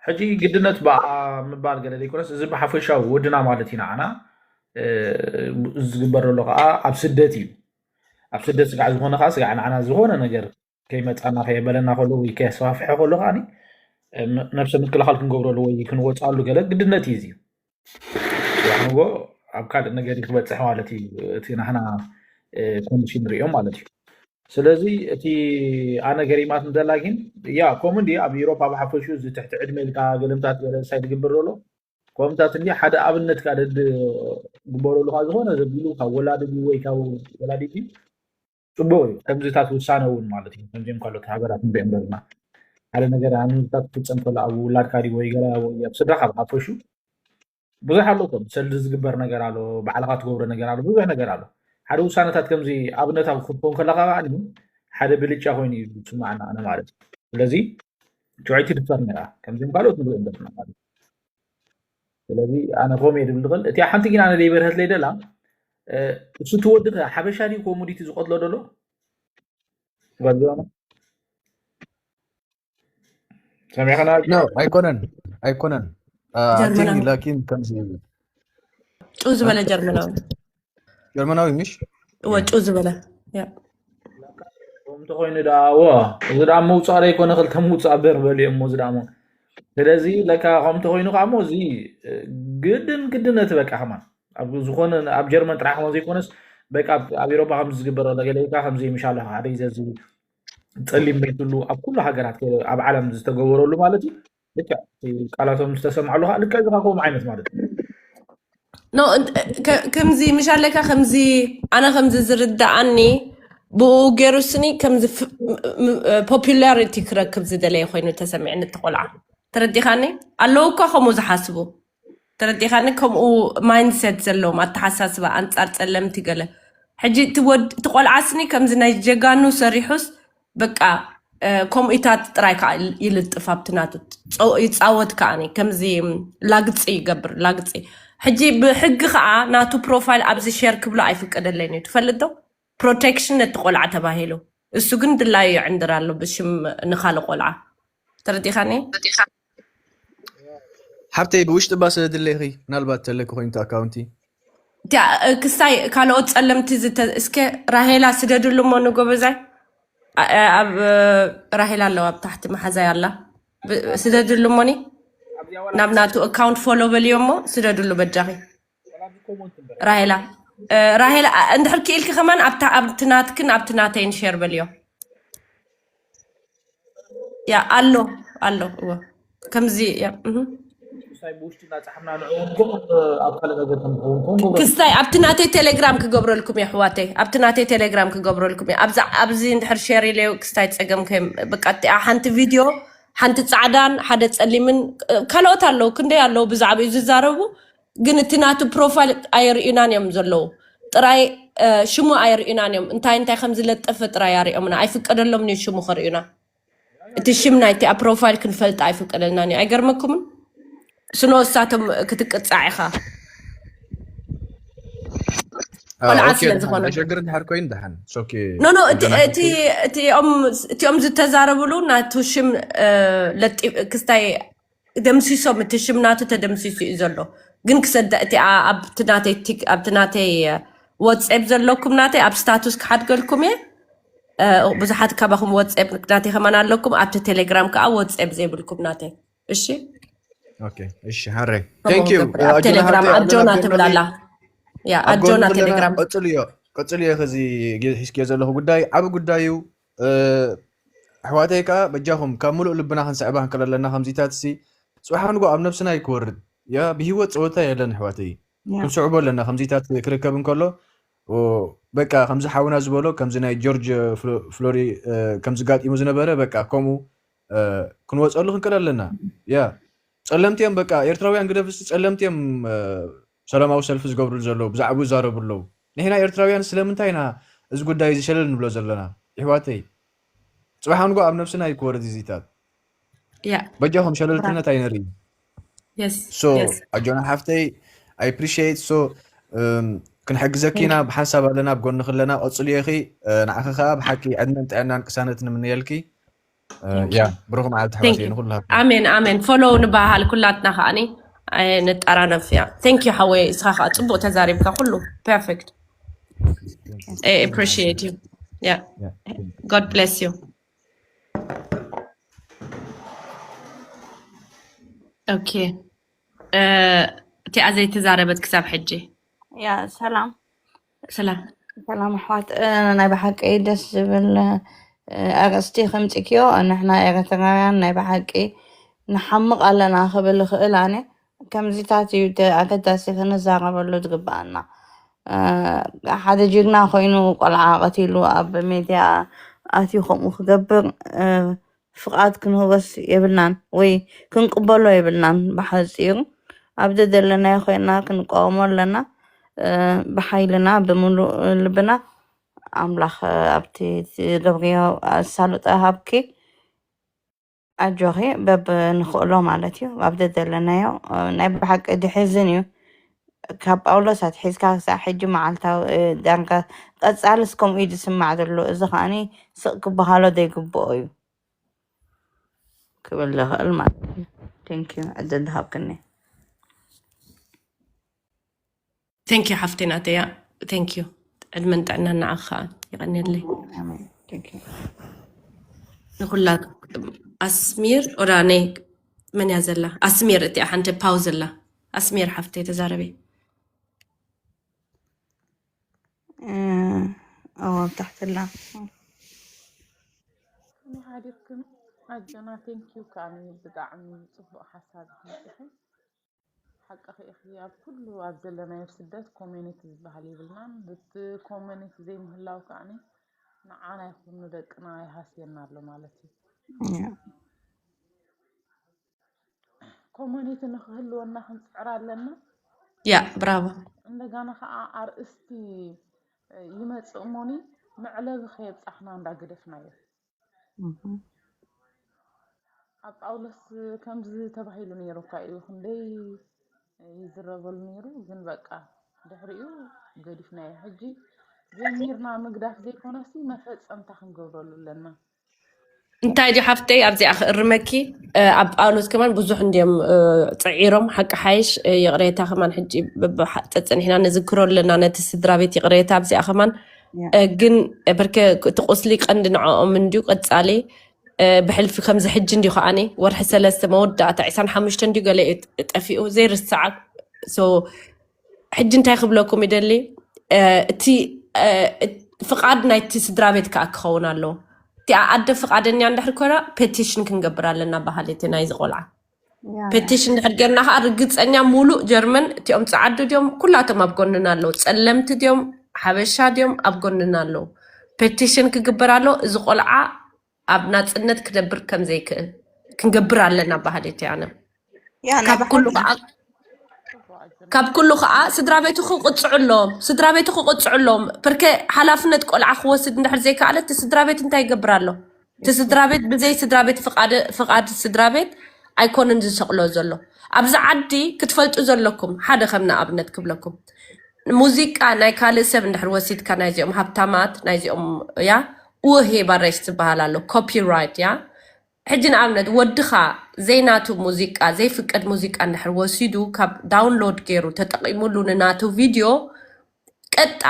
ሕጂ ግድነት ብኣ ምባል ገለ ዘይኮነስ፣ እዚ ብሓፈሻዊ ወድና ማለት ኢና። ኣና ዝግበር ዘሎ ከዓ ኣብ ስደት እዩ። ኣብ ስደት ስጋዕ ዝኾነ ከዓ ስጋዕ ንዓና ዝኾነ ነገር ከይመፃና ከየበለና ከሎ ወይ ከየሰፋፍሐ ከሎ ከዓ ነብሰ ምክልኻል ክንገብረሉ ወይ ክንወፃሉ ገለ ግድነት እዩ። እዚ ንጎ ኣብ ካልእ ነገር ክበፅሕ ማለት እዩ። እቲ ናህና ኮንዲሽን ንሪኦ ማለት እዩ። ስለዚ እቲ ኣነ ገሪማት ንዘላ ግን ያ ኮም እንዲ ኣብ ኤሮፓ ብሓፈሹ እዚ ትሕቲ ዕድመ ኢልካ ገለምታት ገለ ሳይ ዝግበር ዘሎ ኮምታት እንዲ ሓደ ኣብነት ካ ደድ ግበረሉ ካ ዝኾነ ዘቢሉ ካብ ወላዲ ድዩ ወይ ካብ ወላዲት እዩ። ፅቡቅ እዩ። ከምዚታት ውሳነ እውን ማለት እዩ። ከምዚኦም ካልኦት ሃገራት ንሪኦም ዘለና ሓደ ነገር ኣንታት ክፍፀም ከሎ ኣብ ውላድካ ድዩ ወይ ገለ ወይ ኣብ ስድራካ ብሓፈሹ ብዙሕ ኣሎ። ከም ሰልዲ ዝግበር ነገር ኣሎ፣ ባዕልካ ትገብሮ ነገር ኣሎ፣ ብዙሕ ነገር ኣሎ። ሓደ ውሳነታት ከምዚ ኣብነታዊ ክትኮን ከለካ ከዓ ሓደ ብልጫ ኮይኑ እዩ ዝስማዕና ኣነ ማለት እዩ። ስለዚ ጨዋይቲ ድፈር ነራ ከምዚም ካልኦት ንሪኦ ዘለና ማለት እዩ። ስለዚ ኣነ ኮም እየ ድብል ድኽእል። እቲ ሓንቲ ግን ኣነ ደይበርሀት ለይ ደላ እሱ ትወዲ ሓበሻ ድዩ ኮሙዲቲ ዝቀትሎ ደሎ ጓል ጀዋና ሰሚዕኸና? No ኣይኮነን ኣይኮነን። I think ላኪን ከምዚ ጩ ዝበለ ጀርመናዊ ጀርመናዊ ምሽ እወ ጩ ዝበለ ያ ከምቲ ኮይኑ ደኣ እወ እዚ ደኣ ምውፃእ ዘይኮነ ክልተ ምውፃእ በር በልዮ እሞ እዚ ደኣ እሞ ስለዚ ለካ ከምቲ ኮይኑ ከዓ እሞ እዚ ግድን ግድነት በቃ ከማን ኣብ ዝኾነ ኣብ ጀርመን ጥራሕ ከማን ዘይኮነስ በቃ ኣብ- ኣብ ኤሮፓ ከምዚ ዝግበር ኣሎ ገለ ኢልካ ከምዚ ምሻለ ሓደ ግዜ እዚ ፀሊም ቤትሉ ኣብ ኩሉ ሃገራት ከ- ኣብ ዓለም ዝተገበረሉ ማለት እዩ ልክዕ እቲ ቃላቶም ዝተሰምዐሉ ከዓ ልክዕ እዚ ከምኡ ዓይነት ማለት እዩ ኖ እንት- ከ- ከምዚ ምሻለካ ከምዚ ኣነ ከምዚ ዝርዳኣኒ ብኡ ገይሩ ስኒ ከምዚ ፖፑላሪቲ ክረክብ ዝደለየ ኮይኑ ተሰሚዕኒ እቲ ቆልዓ ተረዲኻኒ ኣለዉ እኳ ከምኡ ዝሓስቡ ተረዲኻኒ ከምኡ ማይንድሰት ዘለዎም ኣተሓሳስባ ኣንፃር ፀለምቲ ገለ ሕጂ እቲ ወድ እቲ ቆልዓ ስኒ ከምዚ ናይ ጀጋኑ ሰሪሑስ በቃ ኮምኢታት ጥራይ ከዓ ይልጥፍ ኣብቲ ናቱ ይፃወት ከዓ ከምዚ ላግፂ ይገብር ላግፂ ሕጂ ብሕጊ ከዓ ናቱ ፕሮፋይል ኣብዚ ሸር ክብሎ ኣይፍቀደለይን እዩ ትፈልጥ ዶ ፕሮቴክሽን ነቲ ቆልዓ ተባሂሉ እሱ ግን ድላዩ ይዕንድር ኣሎ ብሽም ንካልእ ቆልዓ ተረዲኻኒ ሓብተይ ብውሽጢ እባ ስደድለይ ኢኺ ምናልባት ተለኪ ኮይኑ እቲ ኣካውንቲ ክስታይ ካልኦት ፀለምቲ እስከ ራሄላ ስደድሉ እሞ ንጎበዛይ ኣብ ራሄላ ኣለዋ ኣብ ታሕቲ መሓዛይ ኣላ ስደድሉ እሞኒ ናብ ናቱ ኣካውንት ፎሎ በልዮ እሞ ስደድሉ በጃኺ ራሄላ ራሄላ እንድሕር ክኢልኪ ከማን ኣብቲ ናትክን ኣብቲ ናተይን ሼር በልዮ ያ ኣሎ ኣሎ እወ ከምዚ ያ እህ። ሳይ ብውሽጢ እናፀሓፍና ንዕኡ እውን ኣብ ካልእ ነገር ከም ንኸውን ከውን ገብረ ክስታይ ኣብቲ ናተይ ቴሌግራም ክገብረልኩም እየ ኣሕዋተይ ኣብቲ ናተይ ቴሌግራም ክገብረልኩም እየ ኣብዚ ኣብዚ እንድሕር ሼር ኢለዮ ክስታይ ፀገም ከይም በቃ እቲኣ ሓንቲ ቪድዮ ሓንቲ ፃዕዳን ሓደ ፀሊምን ካልኦት ኣለዉ ክንደይ ኣለዉ ብዛዕባኡ ዝዛረቡ ግን እቲ ናቱ ፕሮፋይል ኣየርእዩናን እዮም ዘለዉ ጥራይ ሽሙ ኣየርእዩናን እዮም እንታይ እንታይ ከም ዝለጠፈ ጥራይ ኣርእዮምና ኣይፍቀደሎምን እዩ ሽሙ ከርእዩና እቲ ሽም ናይቲኣ ፕሮፋይል ክንፈልጥ ኣይፍቀደልናን እዩ ኣይገርመኩምን ስኖ እሳቶም ክትቅፃዕ ኢኻ ቆልዓ ስለ ዝኾነ ሸግር ድሓር ኮይኑ ድሓን ኖ ኖ እቲኦም ዝተዛረብሉ ናቱ ሽም ክስታይ ደምሲሶም እቲ ሽም ናቱ ተደምሲሱ እዩ ዘሎ ግን ክሰዳ እቲኣ ኣብቲ ናተይ ቲክ ኣብቲ ናተይ ወፅኤፕ ዘለኩም ናተይ ኣብ ስታቱስ ክሓድገልኩም እየ ብዙሓት ካባኹም ወፅኤፕ ናተይ ከማን ኣለኩም ኣብቲ ቴሌግራም ከዓ ወፅኤፕ ዘይብልኩም ናተይ እሺ እሺ ሃረይ ቴንክ ዩ ቴሌግራም ኣጆና ትብላላ ያ ኣጆና ቴሌግራም ቀፅልዮ ቀፅልዮ ከዚ ሒዝክዮ ዘለኹ ጉዳይ ዓብ ጉዳዩ ኣሕዋተይ ከዓ በጃኹም ካብ ሙሉእ ልብና ክንስዕባ ክንክእል ኣለና ከምዚታት ሲ ፅባሕ ንጎ ኣብ ነብስና ይክወርድ ያ ብሂወት ፀወታ የለን ኣሕዋተይ ክንስዕቦ ኣለና ከምዚታት ክርከብ እንከሎ በቃ ከምዚ ሓውና ዝበሎ ከምዚ ናይ ጆርጅ ፍሎሪ ከምዚ ጋጢሙ ዝነበረ በቃ ከምኡ ክንወፀሉ ክንክእል ኣለና ያ ፀለምቲ እዮም በቃ ኤርትራውያን ግደፍስ ፀለምቲ እዮም ሰላማዊ ሰልፊ ዝገብሩ ዘለዉ ብዛዕባኡ ይዛረቡ ኣለዉ ንሕና ኤርትራውያን ስለምንታይ ኢና እዚ ጉዳይ እዚ ሸለል ንብሎ ዘለና ይሕዋተይ ፅባሕ ንጎ ኣብ ነብስና እዩ ክወርድ እዚታት በጃኹም ሸለልትነት ኣይንርኢ ኣጆና ሓፍተይ ኣይ ኣፕሪሺየት ሶ ክንሕግዘኪ ኢና ብሓንሳብ ኣለና ኣብ ጎንኺ ኣለና ቀፅልዮ ኢኺ ንዓኺ ከዓ ብሓቂ ዕድመን ጥዕናን ቅሳነት ንምንየልኪ ያ ብሩክ መዓልቲ ኣሕዋተይ ንኩላትኩም። ኣሜን ኣሜን። ፎሎው ንባሃል ኩላትና ከዓኒ ንጠራነፍ ያ። Thank you ሓወይ፣ እስኻ ከዓ ፅቡቅ ተዛሪብካ፣ ኩሉ perfect። I appreciate you. Yeah. God bless you. Okay. እቲኣ ዘይተዛረበት ክሳብ ሕጂ። ያ ሰላም ሰላም። ሰላም ኣሕዋት፣ እ፣ ናይ ብሓቂ ደስ ዝብል፣ እ፣ ኣርእስቲ ከምፅእክዮ። ንሕና ኤርትራውያን ናይ ብሓቂ ንሓምቕ ኣለና ክብል ይኽእል ኣነ። ከምዚታት እዩ ደ-፣ ኣገዳሲ ክንዛረበሉ ዝግበኣና። እ፣ ሓደ ጅግና ኮይኑ ቆልዓ ቀቲሉ ኣብ ሜድያ ኣትዩ ከምኡ ክገብር፣ እ፣ ፍቓድ ክንህቦስ የብልናን ወይ ክንቅበሎ የብልናን። ብሓፂሩ ኣብ ዘደለናዮ ኮይና ክንቃወሞ ኣለና። እ፣ ብሓይልና ብምሉእ ልብና። ኣምላኽ ኣብቲ ትገብርዮ ኣሳልጦ ሃብኪ። ኣጆኺ በብ ንኽእሎ ማለት እዩ። ኣብ ዘደለናዮ፣ እ፣ ናይ ብሓቂ ድሕዝን እዩ። ካብ ጳውሎስ ኣትሒዝካ ክሳብ ሕጂ መዓልታዊ፣ እ፣ ዳርጋ ቀጻልስ ከምኡ እዩ ዝስማዕ ዘሎ። እዚ ከዓኒ ስቕ ክበሃሎ ዘይግብኦ እዩ ክብል ዝኽእል ማለት እዩ። Thank you ዕድል ዝሃብክኒ። Thank you ሓፍተይ ናተያ። Thank you። ዕድመን ጥዕናን ንዓኻ ከዓ። የቐንየለይ። ኣሜን። Thank you። ንኩላ ኣስሚር ኦራነይ መን እያ ዘላ? ኣስሚር እቲኣ ሓንቲ ፓውዝ ኣላ። ኣስሚር ሓፍተይ ተዛረቢ። እ፣ ኣዎ ኣብ ታሕቲ ኣላ። ከመይ ሓዲርክን ኣጆና? Thank you ከዓኒ ብጣዕሚ ጽቡቕ ሓሳብ ኢኺ። ሓቅኺ ኢኺ። ኣብ ኩሉ ኣብ ዘለናዮ ስደት ኮሚኒቲ ዝበሃል የብልናን። ብቲ ኮሚኒቲ ዘይምህላው ከዓኒ ንዓና ይኹን ንደቅና ይሃስየና ኣሎ ማለት እዩ። ያ። ኮሚኒቲ ንክህልወና ክንፅዕር ኣለና። ያ ብራቮ። እንደገና ከዓ ኣርእስቲ ይመፅእ እሞኒ መዕለቢ ከየብፃሕና እንዳገደፍናዮ። እህ። ኣብ ጳውሎስ ከምዚ ተባሂሉ ነይሩ እኳ እዩ፣ ክንደይ ይዝረበሉ ነይሩ፣ ግን በቃ ድሕሪኡ ገዲፍናዮ። ሕጂ ጀሚርና ምግዳፍ ዘይኮነሲ መፈፀምታ ክንገብረሉ ኣለና። እንታይ ድዩ ሓፍተይ ኣብዚኣ ክእርመኪ? እ፣ ኣብ ጳውሎስ ከማን ብዙሕ እንድዮም፣ እ፣ ፅዒሮም። ሓቂ ሓይሽ፣ እ፣ ይቕሬታ ከማን ሕጂ ብብሓ-፣ ፀፀኒሕና ንዝክሮ ኣለና ነቲ ስድራ ቤት ይቕሬታ። ኣብዚኣ ከማን፣ ያ። እ፣ ግን፣ እ፣ ብርክ እቲ ቁስሊ ቀንዲ ንዕኦም እንድዩ። ቀፃሊ፣ እ፣ ብሕልፊ ከምዚ ሕጂ እንድዩ ከዓኒ ወርሒ ሰለስተ መወዳእታ ዕስራን ሓሙሽተ እንድዩ ገለ እዩ ጠፊኡ ዘይርስዓ። So ሕጂ እንታይ ክብለኩም ይደሊ፣ እ፣ እቲ፣ እ፣ ፍቓድ ናይቲ ስድራ ቤት ከዓ ክኸውን ኣለዎ። እቲ ኣደ ፍቓደኛ እንድሕር ኮይና ፔቲሽን ክንገብር ኣለና በሃሊት ናይዚ ቆልዓ። ያ። ፔቲሽን እንድሕር ጌርና ከዓ ርግፀኛ ሙሉእ ጀርመን እቲኦም ፀዓዱ ድዮም ኩላቶም ኣብ ጎንና ኣለዉ። ፀለምቲ ድዮም ሓበሻ ድዮም ኣብ ጎንና ኣለዉ። ፔቲሽን ክግበር ኣለዎ። እዚ ቆልዓ ኣብ ናፅነት ክነብር ከም ዘይክእል ክንገብር ኣለና በሃሊት እየ ኣነ። ያ፣ ናይ ካብ ኩሉ ብሓቂ። ከዓ ካብ ኩሉ ከዓ ስድራ ቤቱ ክቅፅዑ ኣለዎም። ስድራ ቤቱ ክቅፅዑ ኣለዎም። ፕርኬ ሓላፍነት ቆልዓ ክወስድ እንድሕር ዘይከኣለ እቲ ስድራ ቤት እንታይ ይገብር ኣሎ? እቲ ስድራ ቤት ብዘይ ስድራ ቤት ፍቓድ፣ ፍቓድ ስድራ ቤት ኣይኮነን ዝሰቕሎ ዘሎ። ኣብዚ ዓዲ ክትፈልጡ ዘለኩም፣ ሓደ ከም ንኣብነት ክብለኩም፣ ሙዚቃ ናይ ካልእ ሰብ እንድሕር ወሲድካ፣ ናይዚኦም ሃብታማት፣ ናይዚኦም፣ ያ፣ ኡሄ ባሬሽ ዝበሃል ኣሎ፣ ኮፒራይት፣ ያ። ሕጂ ንኣብነት ወድኻ ዘይናቱ ሙዚቃ፣ ዘይፍቀድ ሙዚቃ እንድሕር ወሲዱ፣ ካብ ዳውንሎድ ገይሩ ተጠቒሙሉ ንናቱ ቪድዮ፣ ቀጣ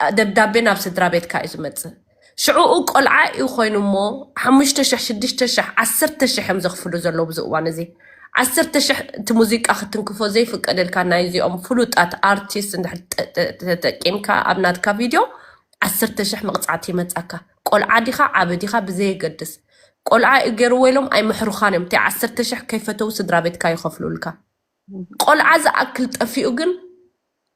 ደብዳቤ ናብ ስድራ ቤትካ እዩ ዝመጽእ። ሽዑኡ ቆልዓ እዩ ኮይኑ እሞ ሓሙሽተ ሽሕ፣ ሽዱሽተ ሽሕ፣ ዓሰርተ ሽሕ እዮም ዘኽፍሉ ዘለዉ ኣብዚ እዋን እዚ። ዓሰርተ ሽሕ እቲ ሙዚቃ ክትንክፎ ዘይፍቀደልካ ናይዚኦም ፍሉጣት ኣርቲስት እንድሕር ተ-፣ ተ-፣ ተጠቂምካ ኣብ ናትካ ቪድዮ ዓሰርተ ሽሕ መቕጻዕቲ ይመጻካ። ቆልዓ ዲኻ ዓቢ ዲኻ ብዘየገድስ። ቆልዓ እዩ ገይርዎ ኢሎም ኣይምሕሩኻን እዮም። እቲ ዓሰርተ ሽሕ ከይፈተው ስድራ ቤትካ ይኸፍሉልካ። ቆልዓ ዝኣክል ጠፊኡ ግን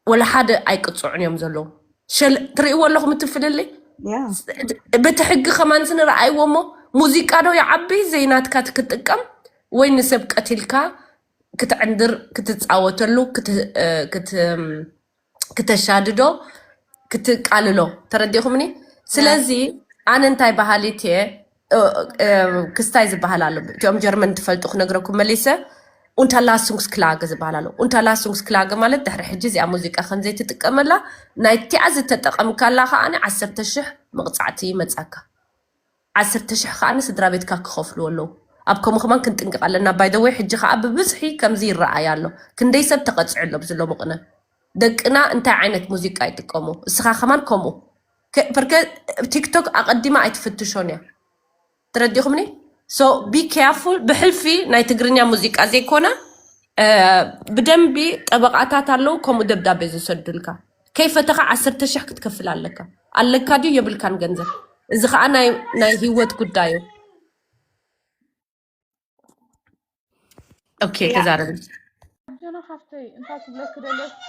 ወላ ሓደ ኣይቅፅዑን እዮም ዘለዉ። ሸል-፣ ትርእይዎ ኣለኹም እቲ ፍልልይ? ያ። በቲ ሕጊ ከማን ንረኣይዎ እሞ ሙዚቃ ዶ ይዓቢ ዘይናትካ ክትጥቀም ወይ ንሰብ ቀቲልካ ክትዕንድር ክትፃወተሉ ክት-፣ እ፣ ክት-፣ እም፣ ክተሻድዶ ክትቃልሎ ተረዲኹምኒ? ስለዚ ኣነ እንታይ በሃሊት እየ፣ እ፣ እ፣ ክስታይ ዝበሃል ኣሎ። እቲኦም ጀርመን ትፈልጡ ክነግረኩም መሊሰ ኡንተርላሱንግስክላገ ዝበሃል ኣሎ። ኡንተርላሱንግስክላገ ማለት ድሕሪ ሕጂ እዚኣ ሙዚቃ ከም ዘይትጥቀመላ ናይቲኣ ዝተጠቐምካላ ከዓኒ ዓሰርተ ሽሕ መቕጻዕቲ ይመጻካ። ዓሰርተ ሽሕ ከኣ ንስድራ ቤትካ ክኸፍልዎ ኣለዉ። ኣብ ከምኡ ከማን ክንጥንቀቕ ኣለና። By the way ሕጂ ከኣ ብብዝሒ ከምዚ ይረኣይ ኣሎ። ክንደይ ሰብ ተቐጺዑ ኣሎ ብዚ ሎሚ ቅነ። ደቅና እንታይ ዓይነት ሙዚቃ ይጥቀሙ? እስኻ ከማን ከምኡ። ከ- ፐርከ ቲክቶክ ኣቐዲማ ኣይትፍትሾን እያ። ተረዲኹምኒ? So be careful። ብሕልፊ ናይ ትግርኛ ሙዚቃ ዘይኮነ እ፣ ብደንቢ ጠበቓታት ኣለዉ ከምኡ ደብዳቤ ዝሰዱልካ። ከይፈተኻ ዓሰርተ ሽሕ ክትከፍል ኣለካ። ኣለካ ድዩ የብልካን ገንዘብ? እዚ ከዓ ናይ ናይ ህይወት ጉዳይ እዩ። ኦኬ ተዛረብ። ኣጆና ሓፍተይ እንታይ ክብለኪ ደለስከ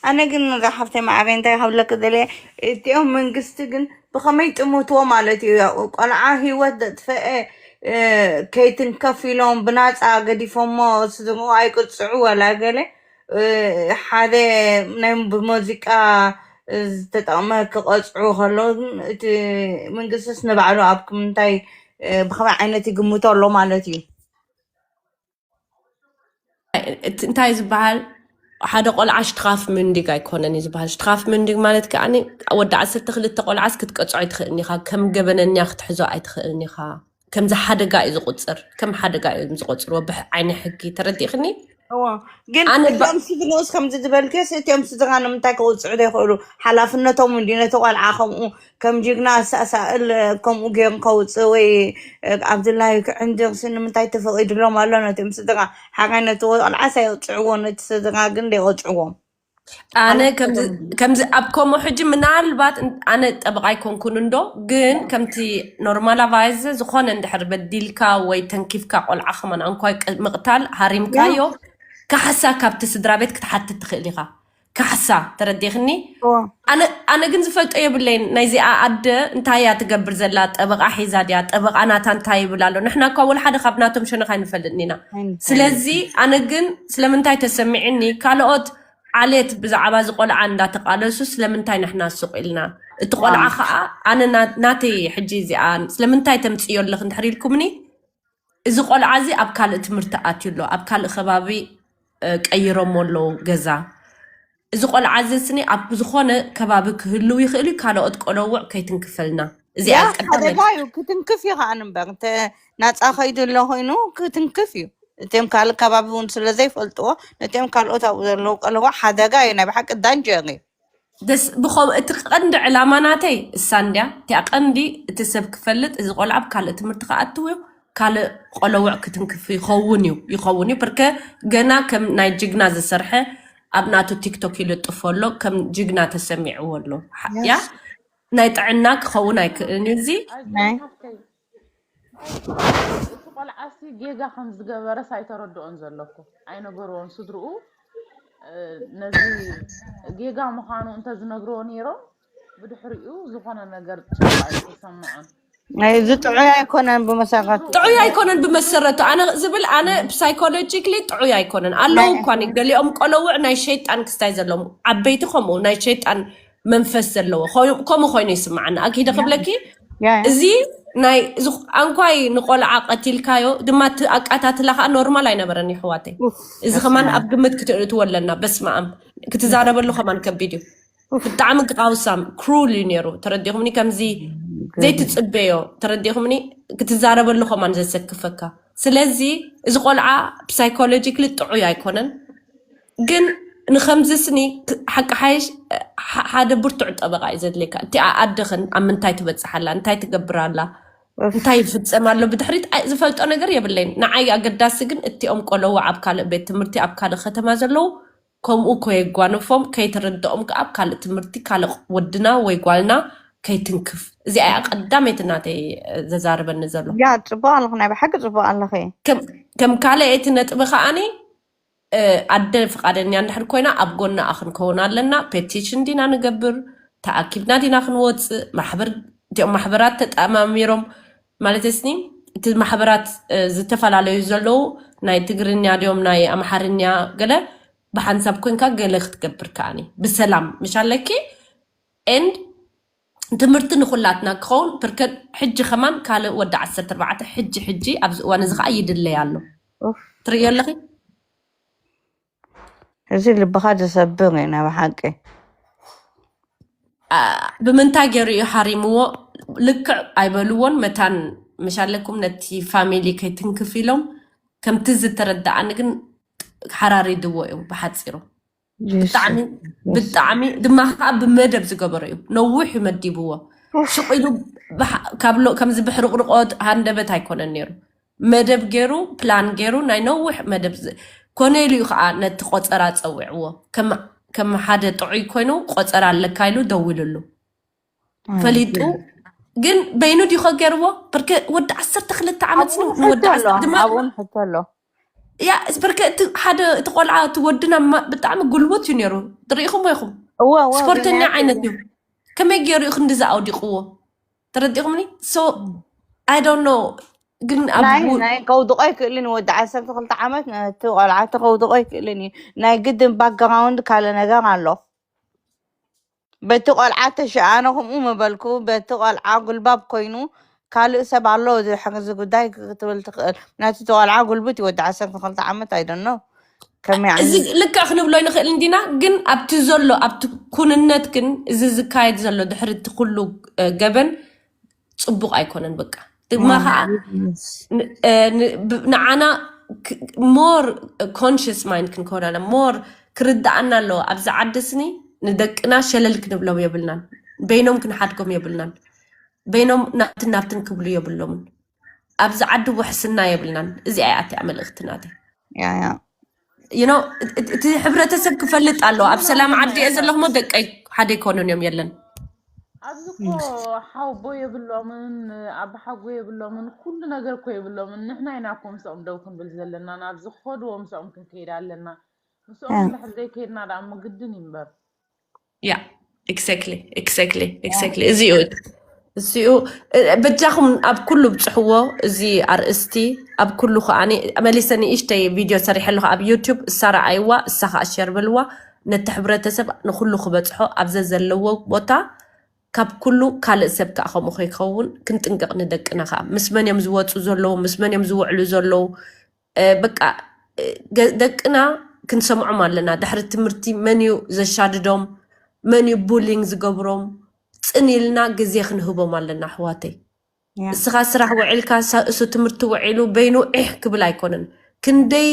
ኣነ ግን እዛ ሓፍተይ ማዕበይ እንታይ ክብለኪ ደልየ እቲኦም መንግስቲ ግን ብኸመይ ጥምትዎ ማለት እዩ። ቆልዓ ህይወት ዘጥፈአ ከይትንከፍ ኢሎም ብናፃ ገዲፎሞ ስድርኡ ኣይቅፅዑ ወላ ገለ ሓደ ናይ ብመዚቃ ዝተጠቕመ ክቐፅዑ ከለዉ እቲ መንግስትስ ንባዕሉ ኣብ ምንታይ ብኸመይ ዓይነት ይግምቶ ኣሎ ማለት እዩ። እንታይ ዝበሃል ሓደ ቆልዓ ሽትኻፍ ምንዲግ ኣይኮነን እዩ ዝበሃል። ሽትኻፍ ምንዲግ ማለት ከዓ ወዲ ዓሰርተ ክልተ ቆልዓስ ክትቀፅዖ ኣይትኽእልን ኢኻ። ከም ገበነኛ ክትሕዞ ኣይትኽእልን ኢኻ። ከምዚ ሓደጋ እዩ ዝቁፅር፣ ከም ሓደጋ እዮም ዝቆፅርዎ ብዓይኒ ሕጊ። ተረዲእክኒ? ግን እዚኦም ስድርኡስ ከምዚ ዝበልክስ እቲኦም ስድራ ንምንታይ ክቁፅዑ ዘይኽእሉ? ሓላፍነቶም እንዲ ነቲ ቆልዓ ከምኡ ከም ጅግና ኣሳእሳእል ከምኡ ገይሩ ከውፅእ ወይ ኣብዚ ላይ ክዕንድርሲ ንምንታይ ተፈቒድሎም ኣሎ? ነቲኦም ስድራ ሓራይ ነቲ ቆልዓስ ኣይቕፅዕዎ፣ ነቲ ስድራ ግን ደይቐፅዕዎም። ኣነ ከምዚ ኣብ ከምኡ ሕጂ ምናልባት ኣነ ጠበቃ ኣይኮንኩን እንዶ ግን ከምቲ ኖርማላ ቫይዝ ዝኾነ እንድሕር በዲልካ ወይ ተንኪፍካ ቆልዓ ከማን ኣንኳይ ምቕታል ሃሪምካዮ ካሕሳ ካብቲ ስድራ ቤት ክትሓትት ትኽእል ኢኻ። ካሕሳ ተረዲኽኒ። ኣነ ግን ዝፈልጦ የብለይን ናይዚኣ ኣደ እንታይ እያ ትገብር ዘላ? ጠበቃ ሒዛ ድያ? ጠበቃ ናታ እንታይ ይብል ኣሎ? ንሕና እኳ ወላ ሓደ ካብ ናቶም ሸነኽ ኣይንፈልጥን ኢና። ስለዚ ኣነ ግን ስለምንታይ ተሰሚዕኒ ካልኦት ዓሌት ብዛዕባ እዚ ቆልዓ እንዳተቃለሱ ስለምንታይ ንሕና ስቕ ኢልና? እቲ ቆልዓ ከዓ ኣነ ናተይ ሕጂ እዚኣ ስለምንታይ ተምፅዮ ኣለኽ እንድሕር ኢልኩምኒ እዚ ቆልዓ እዚ ኣብ ካልእ ትምህርቲ ኣትዩ ኣሎ፣ ኣብ ካልእ ከባቢ ቀይሮሞ ኣለዉ ገዛ። እዚ ቆልዓ እዚ ስኒ ኣብ ዝኾነ ከባቢ ክህልው ይኽእል እዩ፣ ካልኦት ቆለውዕ ከይትንክፈልና። እዚኣ ያ ቀዳመይቲ። ሓደጋ እዩ፣ ክትንክፍ እዩ ከዓ እምበር፣ እንተ ናፃ ከይዱ ኣሎ ኮይኑ ክትንክፍ እዩ። እቶም ካልእ ከባቢ እውን ስለ ዘይፈልጥዎ ነቶም ካልኦት ኣብኡ ዘለዉ ቆለውዕ ሓደጋ እዩ፣ ናይ ብሓቂ ዳንጀር እዩ። ደስ ብኸም እቲ ቀንዲ ዕላማ ናተይ እሳ እንድያ እቲኣ ቀንዲ እቲ ሰብ ክፈልጥ እዚ ቆልዓ ኣብ ካልእ ትምህርቲ ክኣትው እዩ ካልእ ቆለውዕ ክትንክፍ ይኸውን እዩ ይኸውን እዩ ብርከ ገና ከም ናይ ጅግና ዝሰርሐ ኣብ ናቱ ቲክቶክ ይልጥፎ ኣሎ ከም ጅግና ተሰሚዕዎ ኣሎ ያ ናይ ጥዕና ክኸውን ኣይክእልን እዩ እዚ እቲ ቆልዓሲ ጌጋ ከም ዝገበረስ ኣይተረድኦን ዘለኩ ኣይነገርዎን ስድርኡ ነዚ ጌጋ ምዃኑ እንተዝነግርዎ ነይሮም ብድሕሪኡ ዝኾነ ነገር ጭንቂ ኣይተሰምዖን። እዚ ጥዑይ ኣይኮነን ብመሰረቱ። ጥዑይ ኣይኮነን ብመሰረቱ ኣነ ዝብል ኣነ psychologically ጥዑይ ኣይኮነን ኣለዉ እኳ ገሊኦም ቆለውዕ ናይ ሸይጣን ክስታይ ዘለዎም ዓበይቲ ከምኡ ናይ ሸይጣን መንፈስ ዘለዎ ከምኡ ኮይኑ ይስማዓኒ ኣኪደ ክብለኪ እዚ ናይ ኣንኳይ ንቆልዓ ቀቲልካዮ ድማ ኣቃታትላ ከዓ ኖርማል ኣይነበረን ይሕዋተይ እዚ ከማን ኣብ ግምት ክትእትዎ ኣለና በስማኣም ክትዛረበሉ ከማን ከቢድ እዩ ብጣዕሚ ክቃውሳም ክሩል እዩ ነይሩ ተረዲኹምኒ ከምዚ ዘይትፅበዮ ተረዲኹምኒ ክትዛረበሉ ከማን ዘሰክፈካ ስለዚ እዚ ቆልዓ psychologically ጥዑይ ኣይኮነን ግን ንኸምዚ ስኒ ሓቂ ሓይሽ ሓደ ብርቱዕ ጠበቃ እዩ ዘድልየካ እቲኣ ኣደኽን ኣብ ምንታይ ትበፅሓላ እንታይ ትገብር ኣላ እንታይ ይፍፀም ኣሎ ብድሕሪት ዝፈልጦ ነገር የብለይን ንዓይ ኣገዳሲ ግን እቲኦም ቆለዎ ኣብ ካልእ ቤት ትምህርቲ ኣብ ካልእ ከተማ ዘለዉ ከምኡ ከየጓንፎም ከይተረድኦም ከዓ ኣብ ካልእ ትምህርቲ ካልእ ወድና ወይ ጓልና ከይትንክፍ እዚኣ እያ ቀዳመይቲ ናተይ ዘዛርበኒ ዘሎ ያ ፅቡቅ ኣለኹ ናይ ብሓቂ ፅቡቅ ኣለኺ ከም ካልኣይቲ ነጥቢ ከዓኒ ኣደ ፍቃደኛ እንድሕር ኮይና ኣብ ጎና ክንከውን ኣለና ፔቲሽን ዲና ንገብር ተኣኪብና ዲና ክንወፅእ ማሕበር እቲኦም ማሕበራት ተጣማሚሮም ማለት ስኒ እቲ ማሕበራት ዝተፈላለዩ ዘለዉ ናይ ትግርኛ ድዮም ናይ ኣምሓርኛ ገለ ብሓንሳብ ኮንካ ገለ ክትገብር ከዓኒ ብሰላም ምሻለኪ ኤንድ ትምህርቲ ንኩላትና ክኸውን ብርከት ሕጂ ከማን ካልእ ወዲ ዓሰርተ ኣርባዕተ ሕጂ ሕጂ ኣብዚ እዋን እዚ ከዓ ይድለይ ኣሎ ትርእዮ ኣለኺ እዚ ልብኻ ዝሰብር እዩ ናይ ብሓቂ ኣ፣ ብምንታይ ገይሩ እዩ ሓሪምዎ? ልክዕ ኣይበልዎን። መታን መሻለኩም ነቲ ፋሚሊ ከይትንክፍ ኢሎም፣ ከምቲ ዝተረዳኣኒ ግን ሓራሪድዎ እዩ ብሓፂሩ። ብጣዕሚ ብጣዕሚ ድማ ከዓ ብመደብ ዝገበሮ እዩ። ነዊሕ እዩ መዲብዎ። ሽቕ ኢሉ ብሓ- ካብ ሎ- ከምዚ ብሕርቕርቆ ሃንደበት ኣይኮነን ነይሩ። መደብ ገይሩ፣ ፕላን ገይሩ፣ ናይ ነዊሕ መደብ ዝ- ኮነ ኢሉ እዩ ከዓ ነቲ ቆፀራ ፀዊዕዎ። ከም ከም ሓደ ጥዑይ ኮይኑ ቆፀራ ኣለካ ኢሉ ደዊሉሉ። ፈሊጡ ግን በይኑ ዲኸ ገይርዎ? ብርክ ወዲ ዓሰርተ ክልተ ዓመት ስኑ ንወዲ ዓሰርተ ድማ ኣብኡ ሕቶ ኣሎ። ያ ብርክ እቲ ሓደ እቲ ቆልዓ እቲ ወድና ማ- ብጣዕሚ ጉልቡት እዩ ነይሩ። ትርኢኹም ኢኹም? እወ እወ ስፖርተኛ ብናያት ዓይነት እዩ። ከመይ ገይሩ እዩ ክንድዚ ኣውዲቕዎ? ተረዲኹምኒ? So I don't know ግን ኣብ ናይ ው- ናይ ከውድቆ ኣይክእልን እዩ። ወዲ ዓሰርተ ክልተ ዓመት ነቲ ቆልዓ እቲ ከውድቆ ኣይክእልን እዩ። ናይ ግድን ባክግራውንድ ካልእ ነገር ኣሎ። በቲ ቆልዓ ተሸኣነ ከምኡ ምበልኩ፣ በቲ ቆልዓ ጉልባብ ኮይኑ ካልእ ሰብ ኣሎ እዚ ሕዚ ጉዳይ ክትብል ትኽእል። ምክንያቱ እቲ ቆልዓ ጉልቡት እዩ፣ ወዲ ዓሰርተ ክልተ ዓመት ኣይደኖ ከመይ እዚ ዓይነት ልክዕ ክንብሎ ንኽእል እንዲና፣ ግን ኣብቲ ዘሎ ኣብቲ ኩንነት ግን እዚ ዝካየድ ዘሎ ድሕሪ እቲ ኩሉ እ፣ ገበን ፅቡቕ ኣይኮነን። በቃ ድማ ከዓ ን- እ፣ ን- ብ- ንዓና ሞር ኮንሽስ ማይንድ ክንከውን ኣለና። ሞር ክርዳኣና ኣለዎ። ኣብዚ ዓዲ ስኒ ንደቅና ሸለል ክንብሎም የብልናን። በይኖም ክንሓድጎም የብልናን። በይኖም ናብትን ናብትን ክብሉ የብሎምን። ኣብዚ ዓዲ ውሕስና የብልናን። እዚኣ እያ እቲኣ መልእኽቲ ናተይ። ያ ያ You know፣ እቲ እቲ ሕብረተሰብ ክፈልጥ ኣለዎ። ኣብ ሰላም ዓዲ እየ ዘለኹሞ ደቀይ ሓደ ኣይኮኑን እዮም የለን። ኣብዚ እኮ ሓውቦ የብሎምን፣ ኣባሓጎ የብሎምን፣ ኩሉ ነገር እኮ የብሎምን። ንሕና ኢና እኮ ምስኦም ደው ክንብል ዘለና፣ ናብ ዝኸድዎ ምስኦም ክንከይድ ኣለና። ምስኦም እንድሕር ዘይከይድና ደኣ እሞ ግድን እዩ እምበር። ያ exactly exactly exactly እዚኡ እዚኡ እ፣ በጃኹም ኣብ ኩሉ ብፅሕዎ። እዚ ኣርእስቲ ኣብ ኩሉ ከዓኒ መሊሰ ንእሽተይ ቪድዮ ሰሪሐ ኣለኹ ኣብ ዩቱብ። እሳ ረኣይዋ፣ እሳ ከዓ ሸር በልዋ። ነቲ ሕብረተሰብ ንኩሉ ክበፅሖ ኣብ ዘዘለዎ ቦታ ካብ ኩሉ ካልእ ሰብ ከዓ ከምኡ ከይከውን ክንጥንቀቕ ንደቅና ከዓ። ምስ መን እዮም ዝወፁ ዘለዉ፣ ምስ መን እዮም ዝውዕሉ ዘለዉ። እ፣ በቃ እ፣ ገ- ደቅና ክንሰምዖም ኣለና። ድሕሪ ትምህርቲ መን እዩ ዘሻድዶም፣ መን እዩ ቡሊንግ ዝገብሮም፣ ፅን ኢልና ግዜ ክንህቦም ኣለና ኣሕዋተይ። ያ እስኻ ስራሕ ውዒልካ ሳ- እሱ ትምህርቲ ውዒሉ በይኑ ዒሕ ክብል ኣይኮነን። ክንደይ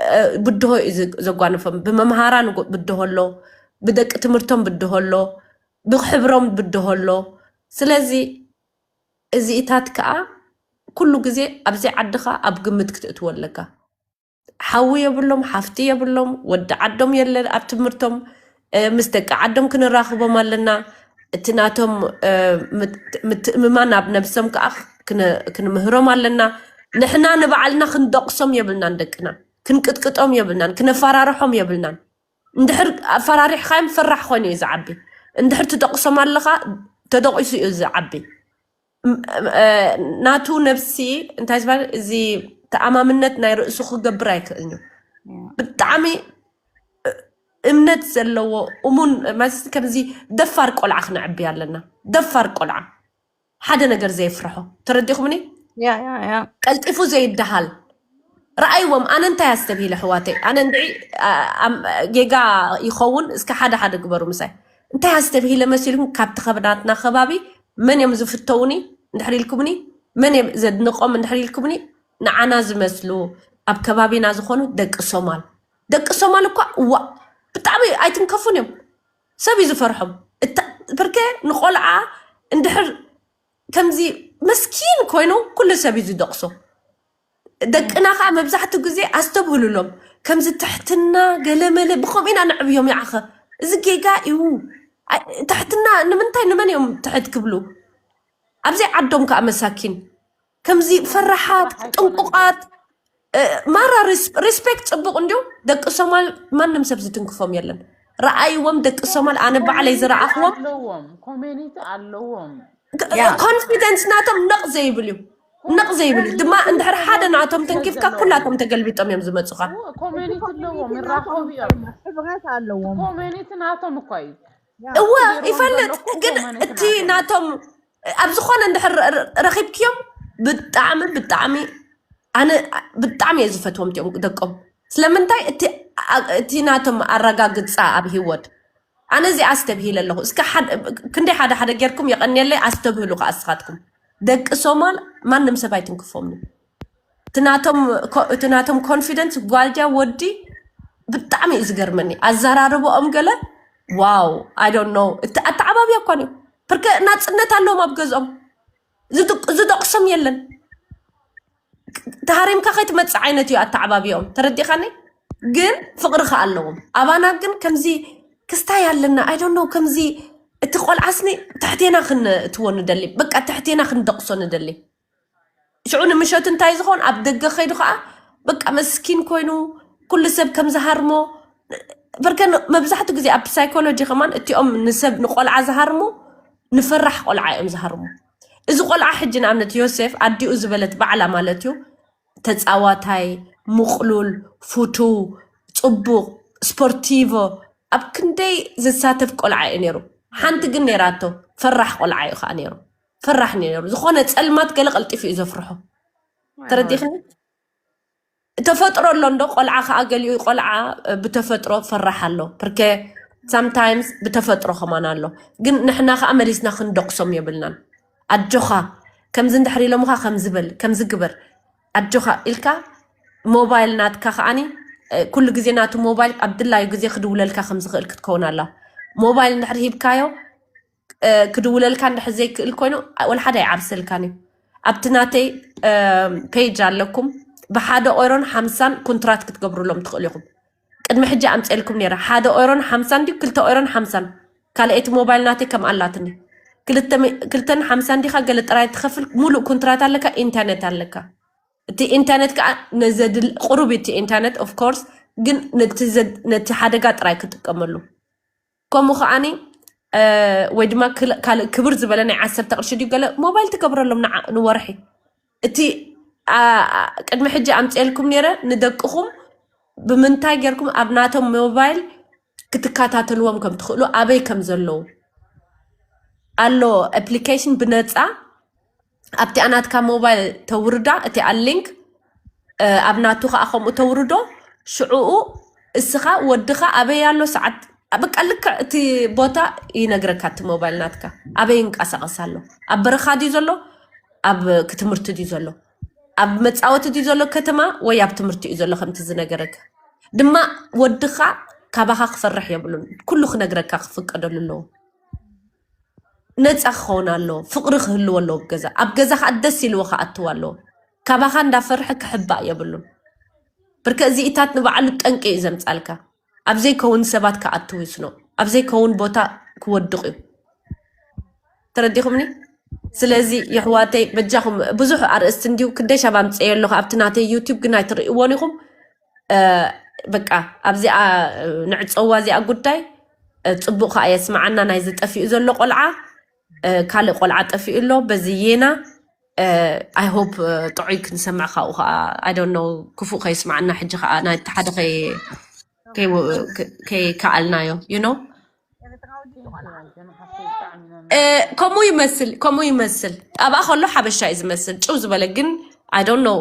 እ፣ ብድሆ እዩ ዝ- ዘጓንፎም። ብመምሃራን ጎ- ብድሆ ኣሎ፣ ብደቂ ትምህርቶም ብድሆ ኣሎ፣ ብሕብሮም ብድሆ ኣሎ። ስለዚ እዚኢታት ከዓ ኩሉ ግዜ ኣብዚ ዓድኻ ኣብ ግምት ክትእትዎ ኣለካ። ሓዊ የብሎም፣ ሓፍቲ የብሎም፣ ወዲ ዓዶም የለ ኣብ ትምህርቶም። እ፣ ምስ ደቂ ዓዶም ክንራኽቦም ኣለና። እቲ ናቶም እ፣ ምት- ምትእምማን ኣብ ነብሶም ከዓ ክነ- ክንምህሮም ኣለና። ንሕና ንባዕልና ክንደቕሶም የብልናን፣ ደቅና ክንቅጥቅጦም የብልናን፣ ክነፈራርሖም የብልናን። እንድሕር ኣፈራሪሕካዮም ፈራሕ ኮይኑ እዩ ዝዓቢ። እንድሕር ትደቕሶም ኣለኻ ተደቂሱ እዩ ዝዓቢ። ም- እ፣ ናቱ ነብሲ እንታይ ዝበሃል እዚ ተኣማምነት ናይ ርእሱ ክገብር ኣይክእልን እዩ። ብጣዕሚ እ፣ እምነት ዘለዎ እሙን ማለት ከምዚ ደፋር ቆልዓ ክነዕቢ ኣለና። ደፋር ቆልዓ ሓደ ነገር ዘይፍርሖ ተረዲኹምኒ? ያ ያ ያ ቀልጢፉ ዘይደሃል ረኣይዎም። ኣነ እንታይ ኣስተብሂለ ኣሕዋተይ፣ ኣነ እንድዒ አ- ኣም- ጌጋ ይኸውን እስከ ሓደ ሓደ ግበሩ ምሳይ። እንታይ ኣስተብሂለ መሲልኩም? ካብቲ ከብዳትና ከባቢ መን እዮም ዝፍተውኒ እንድሕር ኢልኩምኒ፣ መን እዮም ዘድንቆም እንድሕር ኢልኩምኒ፣ ንዓና ዝመስሉ ኣብ ከባቢና ዝኾኑ ደቂ ሶማል። ደቂ ሶማል እኳ እዋ ብጣዕሚ ኣይትንከፉን እዮም። ሰብ እዩ ዝፈርሖም። እታ- ብርኬ ንቆልዓ እንድሕር ከምዚ መስኪን ኮይኑ ኩሉ ሰብ እዩ ዝደቕሶ። ደቅና ከዓ መብዛሕትኡ ግዜ ኣስተብህሉሎም። ከምዚ ትሕትና ገለመለ ብኸምኡ ኢና ነዕብዮም። ይዓኸ እዚ ጌጋ እዩ። ኣይ- ትሕትና ንምንታይ ንመን እዮም ትሕት ክብሉ? ኣብዘይ ዓዶም ከዓ መሳኪን ከምዚ ፈራሓት ጥንቁቓት እ፣ ማራ ሪስ- ሪስፔክት ፅቡቅ እንዲሁ ደቂ ሶማል ማንም ሰብ ዝትንክፎም የለን። ረኣይዎም ደቂ ሶማል ኣነ ባዕለይ ዝረኣኽዎም ኣለዎም ኮሚኒቲ ኣለዎም ኮንፊደንስ ናቶም ነቕ ዘይብል እዩ። ነቕ ዘይብል እዩ ድማ እንድሕር ሓደ ናቶም ተንኪፍካ ኩላቶም ተገልቢጦም እዮም ዝመፁኻ። ኮሚኒቲ ኣለዎም ይራኸቡ እዮም ሕብረት ኣለዎም። ኮሚኒቲ ናቶም እኳ እዩ እወ ይፈልጥ ግን እቲ ናቶም ኣብ ዝኾነ እንድሕር ረኺብክዮም ብጣዕሚ ብጣዕሚ ኣነ ብጣዕሚ እየ ዝፈትዎም እቲኦም ደቆም። ስለምንታይ እቲ ናቶም ኣረጋግፃ ኣብ ሂወት ኣነ እዚኣ ኣስተብሂለ ኣለኹ። እስከ ሓደ- ክንደይ ሓደ ሓደ ጌርኩም የቐንየለይ፣ ኣስተብህሉ ከኣ እስኻትኩም። ደቂ ሶማል ማንም ሰብ ኣይትንክፎም። እቲ ናቶም ኮ- እቲ ናቶም ኮንፊደንስ፣ ጓልጃ ወዲ፣ ብጣዕሚ እዩ ዝገርመኒ ኣዘራርበኦም። ገለ ዋው፣ I don't know፣ እቲ ኣተዓባብያ እኳ እዩ። ፕርከ ናጽነት ኣለዎም ኣብ ገዝኦም። ዝጥቅ- ዝጠቕሶም የለን። ተሃሪምካ ከይትመጽእ ዓይነት እዩ ኣተዓባብያኦም። ተረዲኻኒ? ግን ፍቕሪ ከኣ ኣለዎም። ኣባና ግን ከምዚ ክስታይ ኣለና፣ I don't know፣ ከምዚ እቲ ቆልዓስኒ ትሕቴና ክንእትዎ ንደሊ፣ በቃ ትሕቴና ክንደቕሶ ንደሊ። ሽዑ ንምሸት እንታይ ዝኾን ኣብ ደገ ከይዱ ከኣ በቃ መስኪን ኮይኑ ኩሉ ሰብ ከም ዝሃርሞ። በርከ መብዛሕትኡ ግዜ ኣብ ሳይኮሎጂ ከማን እቲኦም ንሰብ ንቆልዓ ዝሃርሙ ንፈራሕ ቆልዓ እዮም ዝሃርሙ። እዚ ቆልዓ ሕጂ ንኣብነት ዮሴፍ ኣዲኡ ዝበለት ባዕላ ማለት እዩ፣ ተጻዋታይ፣ ምቕሉል፣ ፍቱው፣ ጽቡቕ፣ ስፖርቲቮ፣ ኣብ ክንደይ ዝሳተፍ ቆልዓ እዩ ነይሩ። ሓንቲ ግን ነይራቶ፣ ፈራሕ ቆልዓ እዩ ከኣ ነይሩ። ፈራሕ ነይሩ። ዝኾነ ጸልማት ገለ ቀልጢፉ እዩ ዘፍርሖ። ተረዲኽኒ? ተፈጥሮ ኣሎ እንዶ ቆልዓ ከኣ ገሊኡ ቆልዓ እ፣ ብተፈጥሮ ፈራሕ ኣሎ። ፕርከ ሳምታይምስ ብተፈጥሮ ከማን ኣሎ። ግን ንሕና ከኣ መሊስና ክንደቕሶም የብልናን። ኣጆኻ ከምዚ እንድሕር ኢሎምኻ ከምዚ በል ከምዚ ግበር ኣጆኻ ኢልካ ሞባይል ናትካ ከኣኒ እ፣ ኩሉ ግዜ ናቱ ሞባይል ኣብ ድላዩ ግዜ ክድውለልካ ከም ዝኽእል ክትከውን ኣላ። ሞባይል እንድሕር ሂብካዮ እ፣ ክድውለልካ እንድሕር ዘይክእል ኮይኑ ወላ ሓደ ኣይዓብሰልካን እዩ። ኣብቲ ናተይ እ፣ ፔጅ ኣለኩም ብሓደ ኦሮን ሓምሳን ኮንትራት ክትገብሩሎም ትኽእሉ ኢኹም። ቅድሚ ሕጂ ኣምፅኤልኩም ነይረ ሓደ ኦሮን ሓምሳን ድዩ ክልተ ኦሮን ሓምሳን ካልኣይቲ ሞባይል ናተይ ከም ኣላትኒ ክልተ ሚ- ክልተን ሓምሳን ዲኻ ገለ ጥራይ ትኸፍል ሙሉእ ኮንትራት ኣለካ ኢንተርኔት ኣለካ። እቲ ኢንተርኔት ከዓ ነዘድል ቁሩብ እቲ ኢንተርኔት ኦፍ ኮርስ ግን ነቲ ዘድ- ነቲ ሓደጋ ጥራይ ክጥቀመሉ ከምኡ ከዓኒ እ፣ ወይ ድማ ክል- ካልእ ክብር ዝበለ ናይ ዓሰርተ ቅርሺ ድዩ ገለ ሞባይል ትገብረሎም ንዓ- ንወርሒ እቲ ኣ- ኣ- ቅድሚ ሕጂ ኣምፅኤልኩም ነይረ ንደቅኹም ብምንታይ ጌርኩም ኣብ ናቶም ሞባይል ክትከታተልዎም ከም ትኽእሉ ኣበይ ከም ዘለዉ ኣሎ ኣፕሊኬሽን ብነፃ ኣብቲኣ ናትካ ሞባይል ተውርዳ እቲኣ ሊንክ እ፣ ኣብ ናቱ ከዓ ከምኡ ተውርዶ ሽዕኡ እስኻ ወድኻ ኣበይ ኣሎ ሰዓት በቃ ልክዕ እቲ ቦታ ይነግረካ እቲ ሞባይል ናትካ ኣበይ ይንቀሳቐስ ኣሎ ኣብ በረኻ ድዩ ዘሎ ኣብ ክትምህርቲ ድዩ ዘሎ ኣብ መፃወቲ ድዩ ዘሎ ከተማ ወይ ኣብ ትምህርቲ እዩ ዘሎ ከምቲ ዝነገረካ ድማ ወድኻ ካባኻ ክፈርሕ የብሉን ኩሉ ክነግረካ ክፍቀደሉ ኣለዎ ነፃ ክኸውን ኣለዎ ፍቕሪ ክህልዎ ኣለዎ ኣብ ገዛ ኣብ ገዛ ከዓ ደስ ኢልዎ ክኣትው ኣለዎ ካባኻ እንዳፈርሐ ክሕባእ የብሉን ብርከ እዚኢታት ንባዕሉ ጠንቂ እዩ ዘምፃልካ ኣብ ዘይከውን ሰባት ክኣትው ይስኖ ኣብ ዘይከውን ቦታ ክወድቕ እዩ ተረዲኹምኒ ስለዚ የሕዋተይ በጃኹም ብዙሕ ኣርእስቲ እንዲሁ ክደሻብ ኣምፀየ ኣለኹ ኣብቲ ናተይ ዩቲብ ግን ኣይትርእይዎን ኢኹም በቃ ኣብዚኣ ንዕፀዋ እዚኣ ጉዳይ ፅቡቅ ከዓ የስማዓና ናይ ዝጠፊኡ ዘሎ ቆልዓ ካልእ ቆልዓ ጠፊኡ ኣሎ በዚ የና I hope ጥዑይ ክንሰምዕ ካብኡ ከዓ I don't know ክፉእ ከይስማዓና ሕጂ ከዓ ናይ ሓደ ከይከኣልናዮ you know ከምኡ ይመስል ከምኡ ይመስል ኣብኣ ከሎ ሓበሻ እዩ ዝመስል ጭው ዝበለ ግን I don't know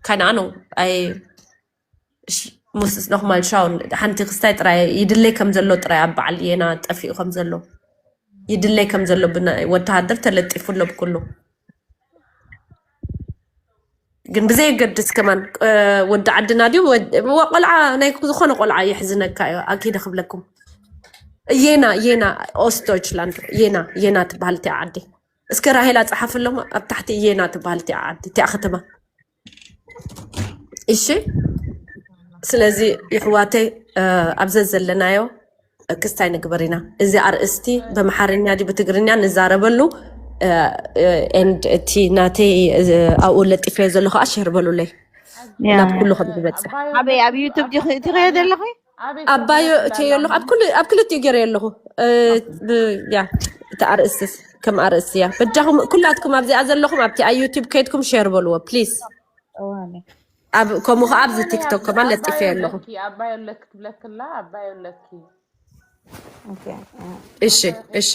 ከነኣ ነው ሙስስ ኖክማል ሻውን ሓንቲ ክስታይ ጥራይ ይድለይ ከም ዘሎ ጥራይ ኣብ በዓል የና ጠፊኡ ከም ዘሎ ይድለይ ከም ዘሎ ብናይ ወተሃደር ተለጢፉ ኣሎ ብኩሉ ግን ብዘየገድስ ከማን ወዲ ዓድና ድዩ ቆልዓ ናይ ዝኾነ ቆልዓ የሕዝነካ እዩ ኣኪደ ክብለኩም የና የና ኦስት ዶይችላንድ የና የና ትበሃል እቲኣ ዓዲ እስከ ራሄላ ፀሓፍሎም ኣብ ታሕቲ የና ትበሃል እቲኣ ዓዲ እቲኣ ከተማ እሺ ስለዚ ይሕዋተይ ኣብ ዘዘለናዮ ክስታይ ንግበር ኢና እዚ ኣርእስቲ በምሓርኛ ዲ ብትግርኛ ንዛረበሉ and እቲ ናተይ ኣብኡ ለጢፈዮ ዘሎ ከዓ ሸር በሉለይ ናብ ኩሉ ከም ዝበፅሕ ኣበይ ኣብ ዩቱብ ትሪኦ ዘለኺ ኣባዮ እትዮ ኣለኹ ኣብ ክልቲኡ ገይረ ኣለኹ ያ እቲ ኣርእስቲ ከም ኣርእስቲ እያ በጃኹም ኩላትኩም ኣብዚኣ ዘለኹም ኣብቲ ኣብ ዩቲብ ከይድኩም ሼር በልዎ ፕሊዝ ኣብ ከምኡ ከዓ ኣብዚ ቲክቶክ ከማን ለጢፈ ኣለኹ ኣባዮ ኣለኪ ትብለክላ ኣባዮ ኣለኪ እሺ እሺ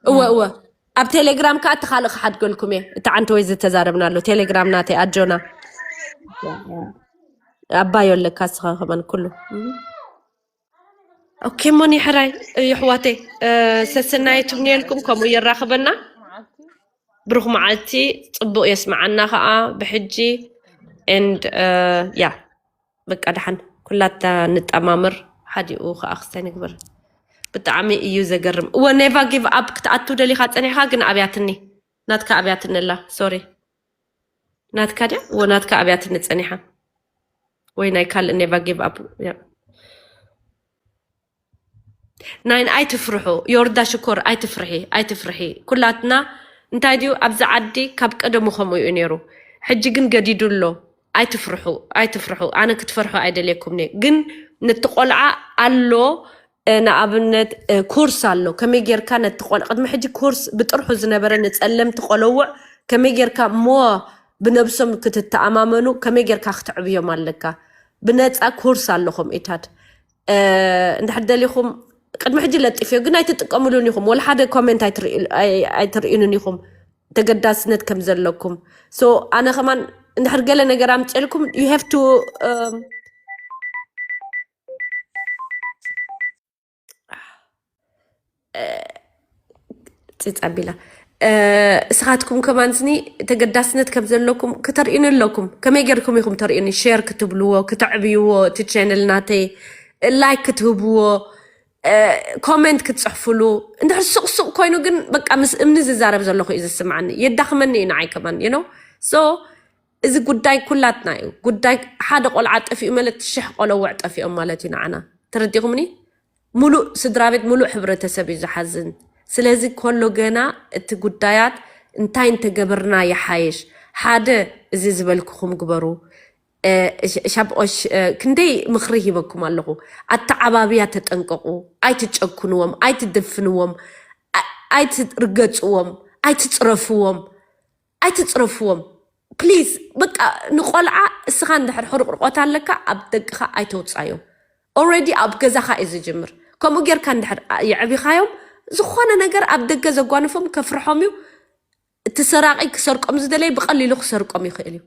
እወ እወ ኣብ ቴሌግራም ከዓ እቲ ካልእ ክሓድገልኩም እየ እቲ ዓንቲ ወይ ዝተዛረብና ኣሎ ቴሌግራም ናተይ ኣጆና ኣባዮ ኣለካ ስኻ ከማን ኩሉ ኦኬ፣ ሞኒ ሕራይ፣ የሕዋተይ፣ ሰሰናይ ትምንየልኩም። ከምኡ የራኽበና። ብሩኽ መዓልቲ፣ ጽቡቕ የስምዓና ኸኣ ብሕጂ። And ያ፣ በቃ ደሓን ኩላትና ንጠማምር። ሓዲኡ ኸኣ ክስታይ ንግበር። ብጣዕሚ እዩ ዘገርም። እወ፣ ኔቫ ጊቭ ኣፕ ክትኣቱ ደሊኻ ጸኒሕካ፣ ግን ኣብያትኒ። ናትካ ኣብያትኒ ኣላ። ሶሪ። ናትካ ድያ? እወ፣ ናትካ ኣብያትኒ ጸኒሓ። ወይ ናይ ካልእ ኔቫ ጊቭ ኣፕ። ያ። ናይን ኣይትፍርሑ። ዮርዳ ሽኮር፣ ኣይትፍርሒ፣ ኣይትፍርሒ። ኩላትና እንታይ ድዩ፣ ኣብዚ ዓዲ ካብ ቀደሙ ከምኡ እዩ ነይሩ። ሕጂ ግን ገዲዱ ኣሎ። ኣይትፍርሑ፣ ኣይትፍርሑ። ኣነ ክትፈርሑ ኣይደልየኩም እየ። ግን ነቲ ቆልዓ ኣሎ፣ እ፣ ንኣብነት፣ እ፣ ኮርስ ኣሎ። ከመይ ጌርካ ነቲ ቆልዓ፣ ቅድሚ ሕጂ ኮርስ ብጥርሑ ዝነበረ ንጸለምቲ ቆለውዕ ከመይ ጌርካ እሞ ብነብሶም ክትተኣማመኑ፣ ከመይ ጌርካ ክትዕብዮም ኣለካ። ብነጻ ኮርስ ኣሎ ከምኡታት። እ፣ እንድሕር ደሊኹም ቅድሚ ሕጂ ለጢፍዮ፣ ግን ኣይትጥቀምሉን ኢኹም። ወላ ሓደ ኮሜንት ኣይትርእዩ-፣ ኣይ-፣ ኣይትርእዩንን ኢኹም ተገዳስነት ከም ዘለኩም። ሶ ኣነ ከማን እንድሕር ገለ ነገር ኣምፅልኩም፣ you have to፣ እም፣ እ፣ ፂፅ ኣቢላ። እ፣ እስኻትኩም ከማን ስኒ ተገዳስነት ከም ዘለኩም ክተርእዩኒ ኣለኩም። ከመይ ጌርኩም ኢኹም ተርእዩኒ? ሼር ክትብልዎ፣ ክተዕብይዎ፣ እቲ ቻነል ናተይ ላይክ ክትህብዎ፣ እ፣ ኮሜንት ክትጽሕፉሉ። እንድሕር ሱቕ ሱቕ ኮይኑ ግን በቃ ምስ እምኒ ዝዛረብ ዘለኹ እዩ ዝስምዓኒ። የዳኽመኒ እዩ ንዓይ ከማን፣ you know? So እዚ ጉዳይ ኩላትና እዩ። ጉዳይ ሓደ ቆልዓ ጠፊኡ ማለት ሽሕ ቆለውዕ ጠፊኦም ማለት እዩ ንዓና። ተረዲኹምኒ? ሙሉእ ስድራ ቤት፣ ሙሉእ ሕብረተሰብ እዩ ዝሓዝን። ስለዚ ከሎ ገና እቲ ጉዳያት እንታይ እንተገበርና ይሓይሽ። ሓደ፣ እዚ ዝበልኩኹም ግበሩ። እ፣ ሻ-፣ ሻብኦሽ፣ እ፣ ክንደይ ምኽሪ ሂበኩም ኣለኹ። ኣተዓባብያ ተጠንቀቑ። ኣይትጨክንዎም፣ ኣይትደፍንዎም፣ ኣ-፣ ኣይትርገጽዎም፣ ኣይትጽረፍዎም፣ ኣይትጽረፍዎም። ፕሊዝ፣ በቃ ንቆልዓ እስኻ እንድሕር ሕርቕርቆት ኣለካ፣ ኣብ ደቅኻ ኣይተውጻዮ። ኦልሬዲ ኣብ ገዛኻ እዩ ዝጅምር። ከምኡ ጌርካ እንድሕር የዕቢኻዮም፣ ዝኾነ ነገር ኣብ ደገ ዘጓንፎም ከፍርሖም እዩ። እቲ ሰራቒ ክሰርቆም ዝደለየ ብቐሊሉ ክሰርቆም ይኽእል እዩ።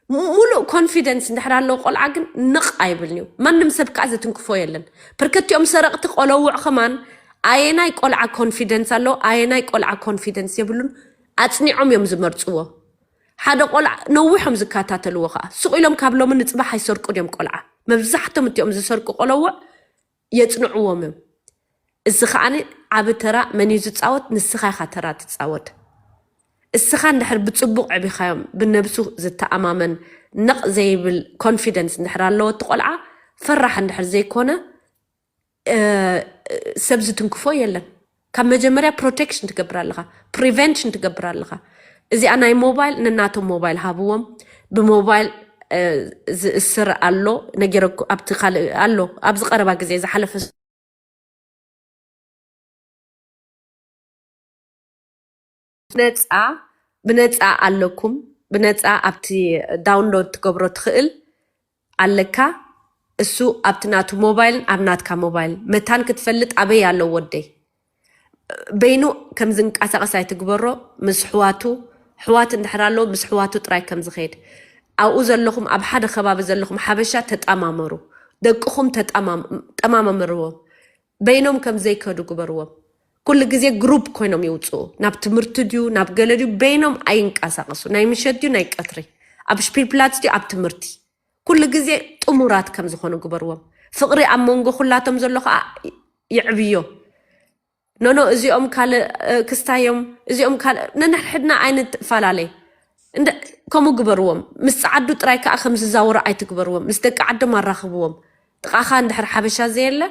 ሙ-፣ ሙሉእ ኮንፊደንስ እንድሕር ኣለዎ ቆልዓ ግን ንቕ ኣይብልን እዩ። ማንም ሰብ ከዓ ዝትንክፎ የለን። ብርከቲኦም ሰረቕቲ ቆለውዕ ከማን ኣየናይ ቆልዓ ኮንፊደንስ ኣለዎ፣ ኣየናይ ቆልዓ ኮንፊደንስ የብሉን ኣጽኒዖም እዮም ዝመርጽዎ። ሓደ ቆልዓ ነዊሖም ዝከታተልዎ ከዓ ሱቕ ኢሎም ካብ ሎሚ ንጽባሕ ኣይሰርቁን እዮም ቆልዓ። መብዛሕቶም እቲኦም ዝሰርቁ ቆለውዕ የጽንዕዎም እዮም። እዚ ከዓኒ ዓቢ ተራ መን እዩ ዝጻወት? ንስኻ ኢኻ ተራ ትጻወት። እስኻ እንድሕር ብጽቡቕ ዕቢኻዮም፣ ብነብሱ ዝተኣማመን ነቕ ዘይብል ኮንፊደንስ እንድሕር ኣለዎ እቲ ቆልዓ፣ ፈራሕ እንድሕር ዘይኮነ፣ እ፣ ሰብ ዝትንክፎ የለን። ካብ መጀመርያ ፕሮቴክሽን ትገብር ኣለኻ፣ ፕሪቨንሽን ትገብር ኣለኻ። እዚኣ ናይ ሞባይል፣ ነናቶም ሞባይል ሃብዎም። ብሞባይል፣ እ፣ ዝእስር ኣሎ፣ ነጊረኩ፣ ኣብቲ ካልእ ኣሎ፣ ኣብዚ ቀረባ ግዜ ዝሓለፈ ነፃ፣ ብነፃ ኣለኩም። ብነፃ ኣብቲ ዳውንሎድ ትገብሮ ትኽእል ኣለካ። እሱ ኣብቲ ናቱ ሞባይልን ኣብ ናትካ ሞባይል መታን ክትፈልጥ ኣበይ ኣሎ ወደይ? በይኑ ከም ዝንቀሳቐስ ኣይትግበሮ። ምስ ሕዋቱ፣ ሕዋት እንድሕር ኣለዎ ምስ ሕዋቱ ጥራይ ከም ዝኸይድ። ኣብኡ ዘለኹም፣ ኣብ ሓደ ከባቢ ዘለኹም ሓበሻ ተጠማመሩ። ደቅኹም ተጠማም-፣ ጠማመምርዎም። በይኖም ከም ዘይከዱ ግበርዎም። ኩሉ ግዜ ግሩፕ ኮይኖም ይውፅኡ። ናብ ትምህርቲ ድዩ፣ ናብ ገለ ድዩ፣ በይኖም ኣይንቀሳቐሱ። ናይ ምሸት ድዩ፣ ናይ ቀትሪ፣ ኣብ ሽፒልፕላትስ ድዩ፣ ኣብ ትምህርቲ፣ ኩሉ ግዜ ጥሙራት ከም ዝኾኑ ግበርዎም። ፍቕሪ ኣብ መንጎ ኩላቶም ዘሎ ከዓ ይዕብዮ። ኖኖ፣ እዚኦም ካልእ፣ እ፣ ክስታዮም፣ እዚኦም ካልእ፣ ነንሕድሕድና ኣይንፈላለይ። እንደ-፣ ከምኡ ግበርዎም። ምስ ጸዓዱ ጥራይ ከዓ ከም ዝዛወሩ ኣይትግበርዎም። ምስ ደቂ ዓዶም ኣራኽብዎም። ጥቓኻ እንድሕር ሓበሻ ዘየለ፣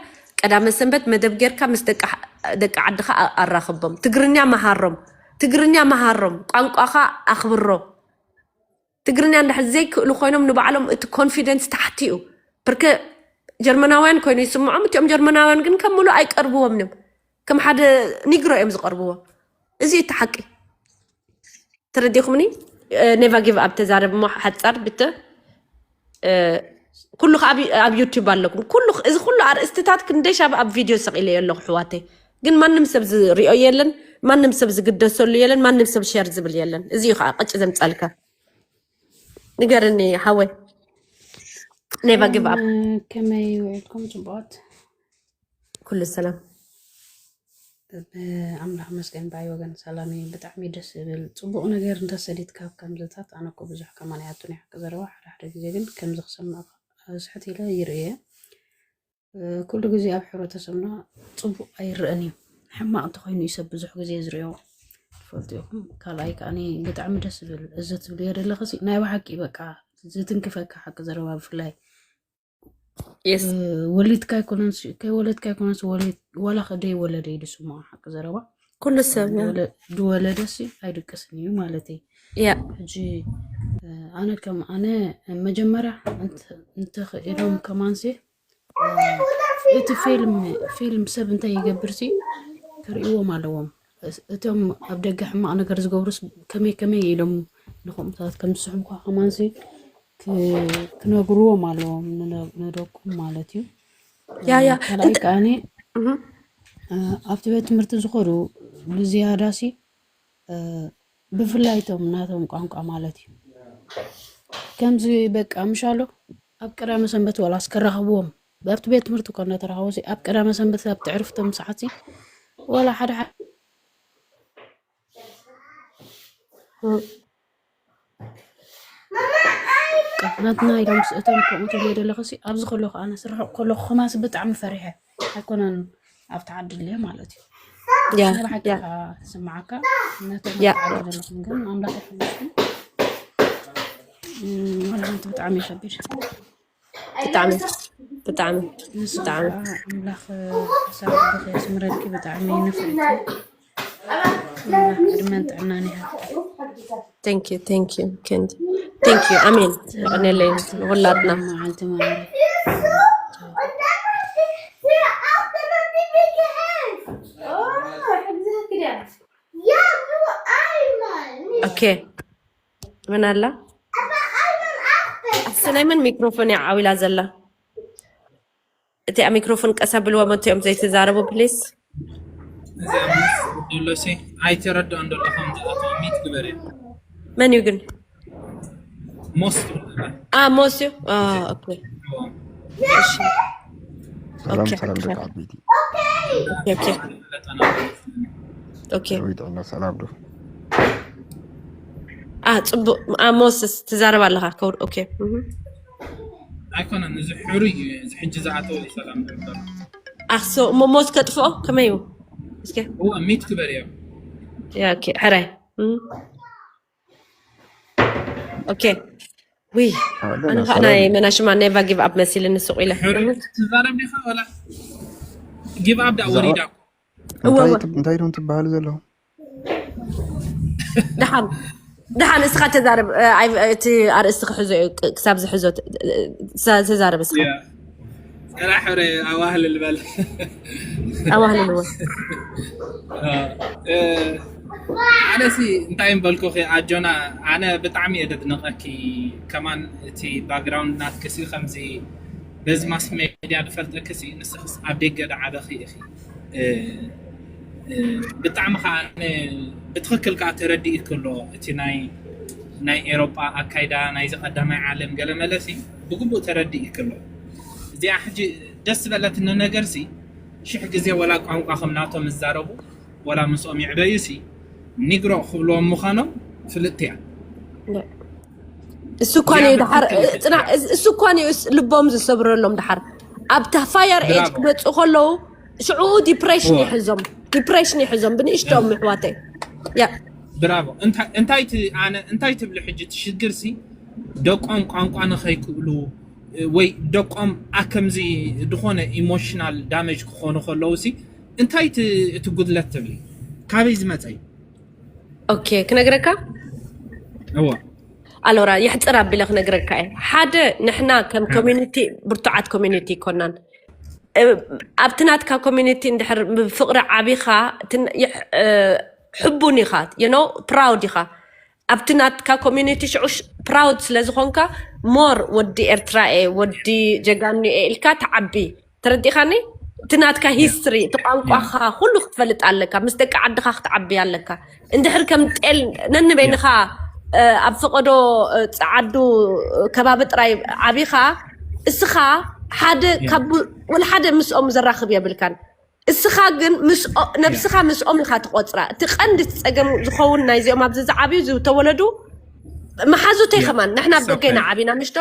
ቀዳመ ሰንበት መደብ ጌርካ ምስ ደቂ ዓ-፣ ደቂ ዓድኻ ኣ-፣ ኣራኽቦም። ትግርኛ መሃሮም። ትግርኛ መሃሮም። ቋንቋኻ ኣኽብሮ። ትግርኛ እንድሕር ዘይክእሉ ኮይኖም ንባዕሎም እቲ ኮንፊደንስ ታሕቲ እዩ። ብርከ ጀርመናውያን ኮይኑ ይስምዖም፣ እቲኦም ጀርመናውያን ግን ከም ምሉእ ኣይቀርብዎም እዮም። ከም ሓደ ኒግሮ እዮም ዝቐርብዎ። እዚ እቲ ሓቂ። ተረዲኹምኒ? እ፣ ኔቫ ጊቭ ኣብ ተዛረብ እሞ ሓጻር ብተ፣ እ፣ ኩሉ ከኣ ኣብ፣ ኣብ ዩቲዩብ ኣለኩም። ኩሉ፣ እዚ ኩሉ ኣርእስትታት ክንደይ ሻብ ኣብ ቪድዮ ሰቒለዮ ኣለኹ ኣሕዋተይ። ግን ማንም ሰብ ዝሪኦ የለን፣ ማንም ሰብ ዝግደሰሉ የለን፣ ማንም ሰብ ሼር ዝብል የለን። እዚ እዩ ከኣ ቅጭ ዘምጻልካ። ንገርኒ ሓወይ። ኔቫ ጊቭ ኣፕ። ከመይ ውዒልኩም ጽቡቓት? ኩሉ ሰላም። ኣምላኽ መስገን ባይ ወገን ሰላም እዩ። ብጣዕሚ ደስ ዝብል ፅቡቕ ነገር እንተሰዲት ካብ ከምዝታት ኣነ እኮ ብዙሕ ከማን ያቱን ሓቂ ዘረባ ሓደ ሓደ ግዜ ግን ከምዚ ክሰምዕ ስሕት ኢለ ይርእየ። ኩሉ ግዜ ኣብ ሕብረተሰብና ፅቡቕ ኣይረአን እዩ። ሕማቕ እንተኮይኑ እዩ ሰብ ብዙሕ ግዜ ዝርእዮ ትፈልጡ ኢኹም። ካልኣይ ከዓኒ ብጣዕሚ ደስ ዝብል እዚ ትብልዮ ዘለኽሲ ናይ ብሓቂ በቃ ዝትንክፈካ ሓቂ ዘረባ ብፍላይ የስ ወሊድካ ኣይኮነንስ ከይወለድካ ኣይኮነንስ ወሊድ ዋላ ከደይ ወለደ ይድስሞ ሓቂ ዘረባ ኩሉ ሰብ ያ ድወለ- ድወለደሲ ኣይድቅስን እዩ ማለት እዩ። ያ ሕጂ ኣነ ከም ኣነ መጀመርያ እንተ- እንተኽኢሎም ከማንሲ እቲ ፊልም ፊልም ሰብ እንታይ ይገብርሲ ክርእይዎም ኣለዎም። እስ- እቶም ኣብ ደገ ሕማቕ ነገር ዝገብሩስ ከመይ ከመይ ኢሎም ንኸምኡታት ከም ዝስሕቡካ ከማንሲ ክ- ክነግርዎም ኣለዎም ንነ- ንደቁም ማለት እዩ። ያ ያ ካልኣይ ከዓኒ እህ ኣብቲ ቤት ትምህርቲ ዝኸዱ ብዝያዳሲ ብፍላይ ቶም ናቶም ቋንቋ ማለት እዩ። ከምዚ በቃ ምሻሎ ኣብ ቀዳመ ሰንበት ዋላ ኣስከራኽብዎም ኣብቲ ቤት ትምህርቲ እኮ እናተራኸቡ ሲ ኣብ ቀዳመ ሰንበት ኣብ ትዕርፍቶም ሰዓት ሲ ዋላ ሓደ ሓደ ናትና ኢሎም ስእቶም ከምኡ ትብሎ ዘለኽሲ ኣብዚ ከለኹ ኣነ ስርሑ ከለኹ ከማሲ ብጣዕሚ ፈሪሐ ኣይኮነን ኣብቲ ዓዲ ድልየ ማለት እዩ ያ ንብሓቂ ያ ስማዓካ ነቶም ያ ዓዲ ዘለኹም ግን ኣምላኽ ይሕግዝኩም። ወላሂ ብጣዕሚ ከቢድ ብጣዕሚ ብጣዕሚ ንስኻ ብጣዕሚ ከዓ ኣምላኽ ሓሳብ ልብኺ የስምረልኪ። ብጣዕሚ ንፍዕቲ ዕድመን ጥዕናን ይሃብ። Thank you, thank you, Kendi. Thank you. ኣሜን። የቐንየለይ ንኹላትና። መዓልቲ ማዕረ ኦኬ። መን ኣላ? ኣሰናይ መን ሚክሮፎን እያ ዓዊላ ዘላ? እቲኣ ሚክሮፎን ቀስ ኣብልዋ መቲኦም ዘይተዛረቡ ፕሊስ። እዚኣ ምስ ደሎሲ ኣይተረድኦን ደለኹም ሚት ግበር እያ መን እዩ ግን? ሞስት አ ሞስ እዩ። አ ኦኬ። እሺ። ሰላም ኦኬ፣ ሰላም ኦኬ። ደቂ ዓበይቲ ኦኬ። ኦኬ። ወይ ጥዕና ሰላም ዶ? አ ጽቡቅ። አ ሞስስ ትዛረብ ኣለኻ። ከውር ኦኬ። እህ። ኣይኮነን እዚ ሕሩይ እዩ እዚ ሕጂ ዝኣተወ ሰላም ደሎ ኣኽሶ እሞ ሞስ ከጥፍኦ ከመይ እዩ? እስከ እዋ ሚት ግበር እያ ያ ኦኬ። ሕራይ። እህ። ኦኬ። ውይ ኣለና ኣነ ከዓ ሰላም ናይ መናሽማ ኔቫ ጊቭ ኣፕ መሲልኒ ስቕ ኢለ። ሕሩይ ትዛረብ ዲኻ ወላ ጊቭ ኣፕ ዳ ብዛዕባ ወሪዳ እወ እንታይ እወ። ት- እንታይ ዶም ትበሃሉ ዘለኹም? ደሓን ደሓን እስኻ ተዛረብ። እ፣ ኣይ- እቲ ኣርእስቲ ክሕዞ እዩ ክ- ክሳብ ዝሕዞ ት- እ፣ ዛ- ተዛረብ እስኻ። ያ ሰላ ሕረ ኣዋህልል በል ኣዋህልልዎ። እ፣ ኣነሲ እንታይ ምበልኩኺ ኣጆና ኣነ ብጣዕሚ እየ ደድንቐኪ። ከማን እቲ ባክግራውንድ ናትክሲ ከምዚ በዚ ማስ ሜድያ ዝፈልጠክሲ ንስኽስ ኣብ ደገ ዳዓበኺ ኢኺ። እ፣ እ፣ ብጣዕሚ ከዓ ን- ብትኽክል ከዓ ተረዲእክ ኣሎ እቲ ናይ ናይ ኤሮጳ ኣካይዳ ናይዚ ቀዳማይ ዓለም ገለ መለሲ ብግቡእ ተረዲእክ ኣሎ። እዚኣ ሕጂ ደስ ዝበለትኒ ነገርሲ ሽሕ ግዜ ወላ ቋንቋ ከም ናቶም ይዛረቡ ወላ ምስኦም ይዕበዩሲ ኒግሮ ክብልዎም ምዃኖም ፍልጥቲ እያ። እሱ እኳን እዩ ድሓር ጽና እሱ እኳን እዩ እስ- ልቦም ዝሰብረሎም ድሓር ኣብታ ፋየር ኤጅ ብራቮ። ክመፁ ከለዉ ሽዑ ዲፕሬሽን እዋ። ይሕዞም ዲፕሬሽን ይሕዞም ብንእሽቶም ምሕዋተይ ያ ብራቮ። እንታይ እንታይ ት- ኣነ እንታይ ትብሊ ሕጂ እቲ ሽግር ሲ ደቆም ቋንቋ ንኸይክእሉ ወይ ደቆም ኣከምዚ ዝኾነ ኢሞሽናል ዳሜጅ ክኾኑ ከለዉ ሲ እንታይ ት- እቲ ጉድለት ትብሊ ካበይ ዝመፀ እዩ? ኦኬ ክነግረካ እዋ ኣሎራ የሕፅር ኣቢለ ክነግረካ እየ ሓደ ንሕና ከም ኮሚኒቲ ብርቱዓት ኮሚኒቲ ይኮናን እ፣ ኣብቲ ናትካ ኮሚኒቲ እንድሕር ብፍቅሪ ዓቢኻ ትን- ይሕ- እ፣ ሕቡን ኢኻ you know proud ኢኻ ኣብቲ ናትካ ኮሚኒቲ ሽዑ ፕራውድ ስለ ዝኾንካ ሞር ወዲ ኤርትራ እየ ወዲ ጀጋኑ እየ ኢልካ ትዓቢ ተረዲኻኒ እቲ ናትካ ሂስትሪ እቲ ቋንቋኻ ኩሉ ክትፈልጥ ኣለካ ምስ ደቂ ዓድኻ ክትዓቢ ኣለካ እንድሕር ከም ጤል ነንበይንኻ እ፣ ኣብ ፈቐዶ እ፣ ጸዓዱ እ፣ ከባቢ ጥራይ ዓቢኻ እስኻ ሓደ ካብ ወላ ሓደ ምስኦም ዘራኽብ የብልካን እስኻ ግን ምስ ነብስኻ ምስኦም ኢኻ ትቆፅራ። እቲ ቀንዲ እቲ ፀገም ዝኸውን ናይዚኦም ኣብዚ ዝዓብዩ ዝተወለዱ መሓዙተይ ከማን ንሕና ኣብ ደገ ኢና ዓቢና ምሽዶ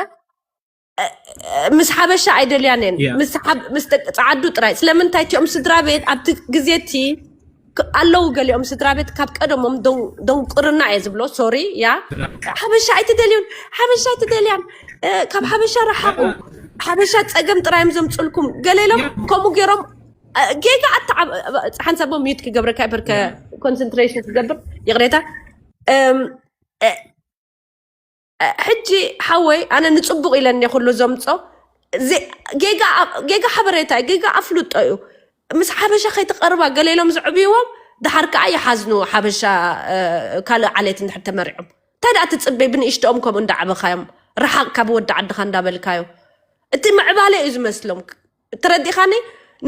ምስ ሓበሻ ኣይደልያን እየን ምስ ጸዓዱ ጥራይ። ስለምንታይ እቲኦም ስድራ ቤት ኣብቲ ግዜ እቲ ኣለዉ ገሊኦም ስድራ ቤት ካብ ቀደሞም ደንቁርና እየ ዝብሎ። ሶሪ ያ ሓበሻ ኣይትደልዩን፣ ሓበሻ ኣይትደልያን፣ ካብ ሓበሻ ረሓቑ፣ ሓበሻ ጸገም ጥራይ እዮም ዘምጽልኩም ገለ ኢሎም ከምኡ ገይሮም ጌጋ ኣታ ሓንሳቦ ሚዩት ክገብረካ በርከ ኮንሰንትሬሽን ክገብር ይቕሬታ። ሕጂ ሓወይ ኣነ ንጽቡቕ ኢለኒ ኩሉ ዘምጾ ጌጋ ሓበሬታ ጌጋ ኣፍልጦ እዩ። ምስ ሓበሻ ከይትቐርባ ገለ ኢሎም ዝዕብይዎም ድሓር ከዓ ይሓዝኑ። ሓበሻ ካልእ ዓሌት እንድሕር ተመሪዖም እንታይ ደኣ ትጽበይ? ብንእሽተኦም ከምኡ እንዳዓበኻዮም ረሓቕ ካብ ወዲ ዓድኻ እንዳበልካዮ እቲ ምዕባለ እዩ ዝመስሎም። ተረዲኻኒ?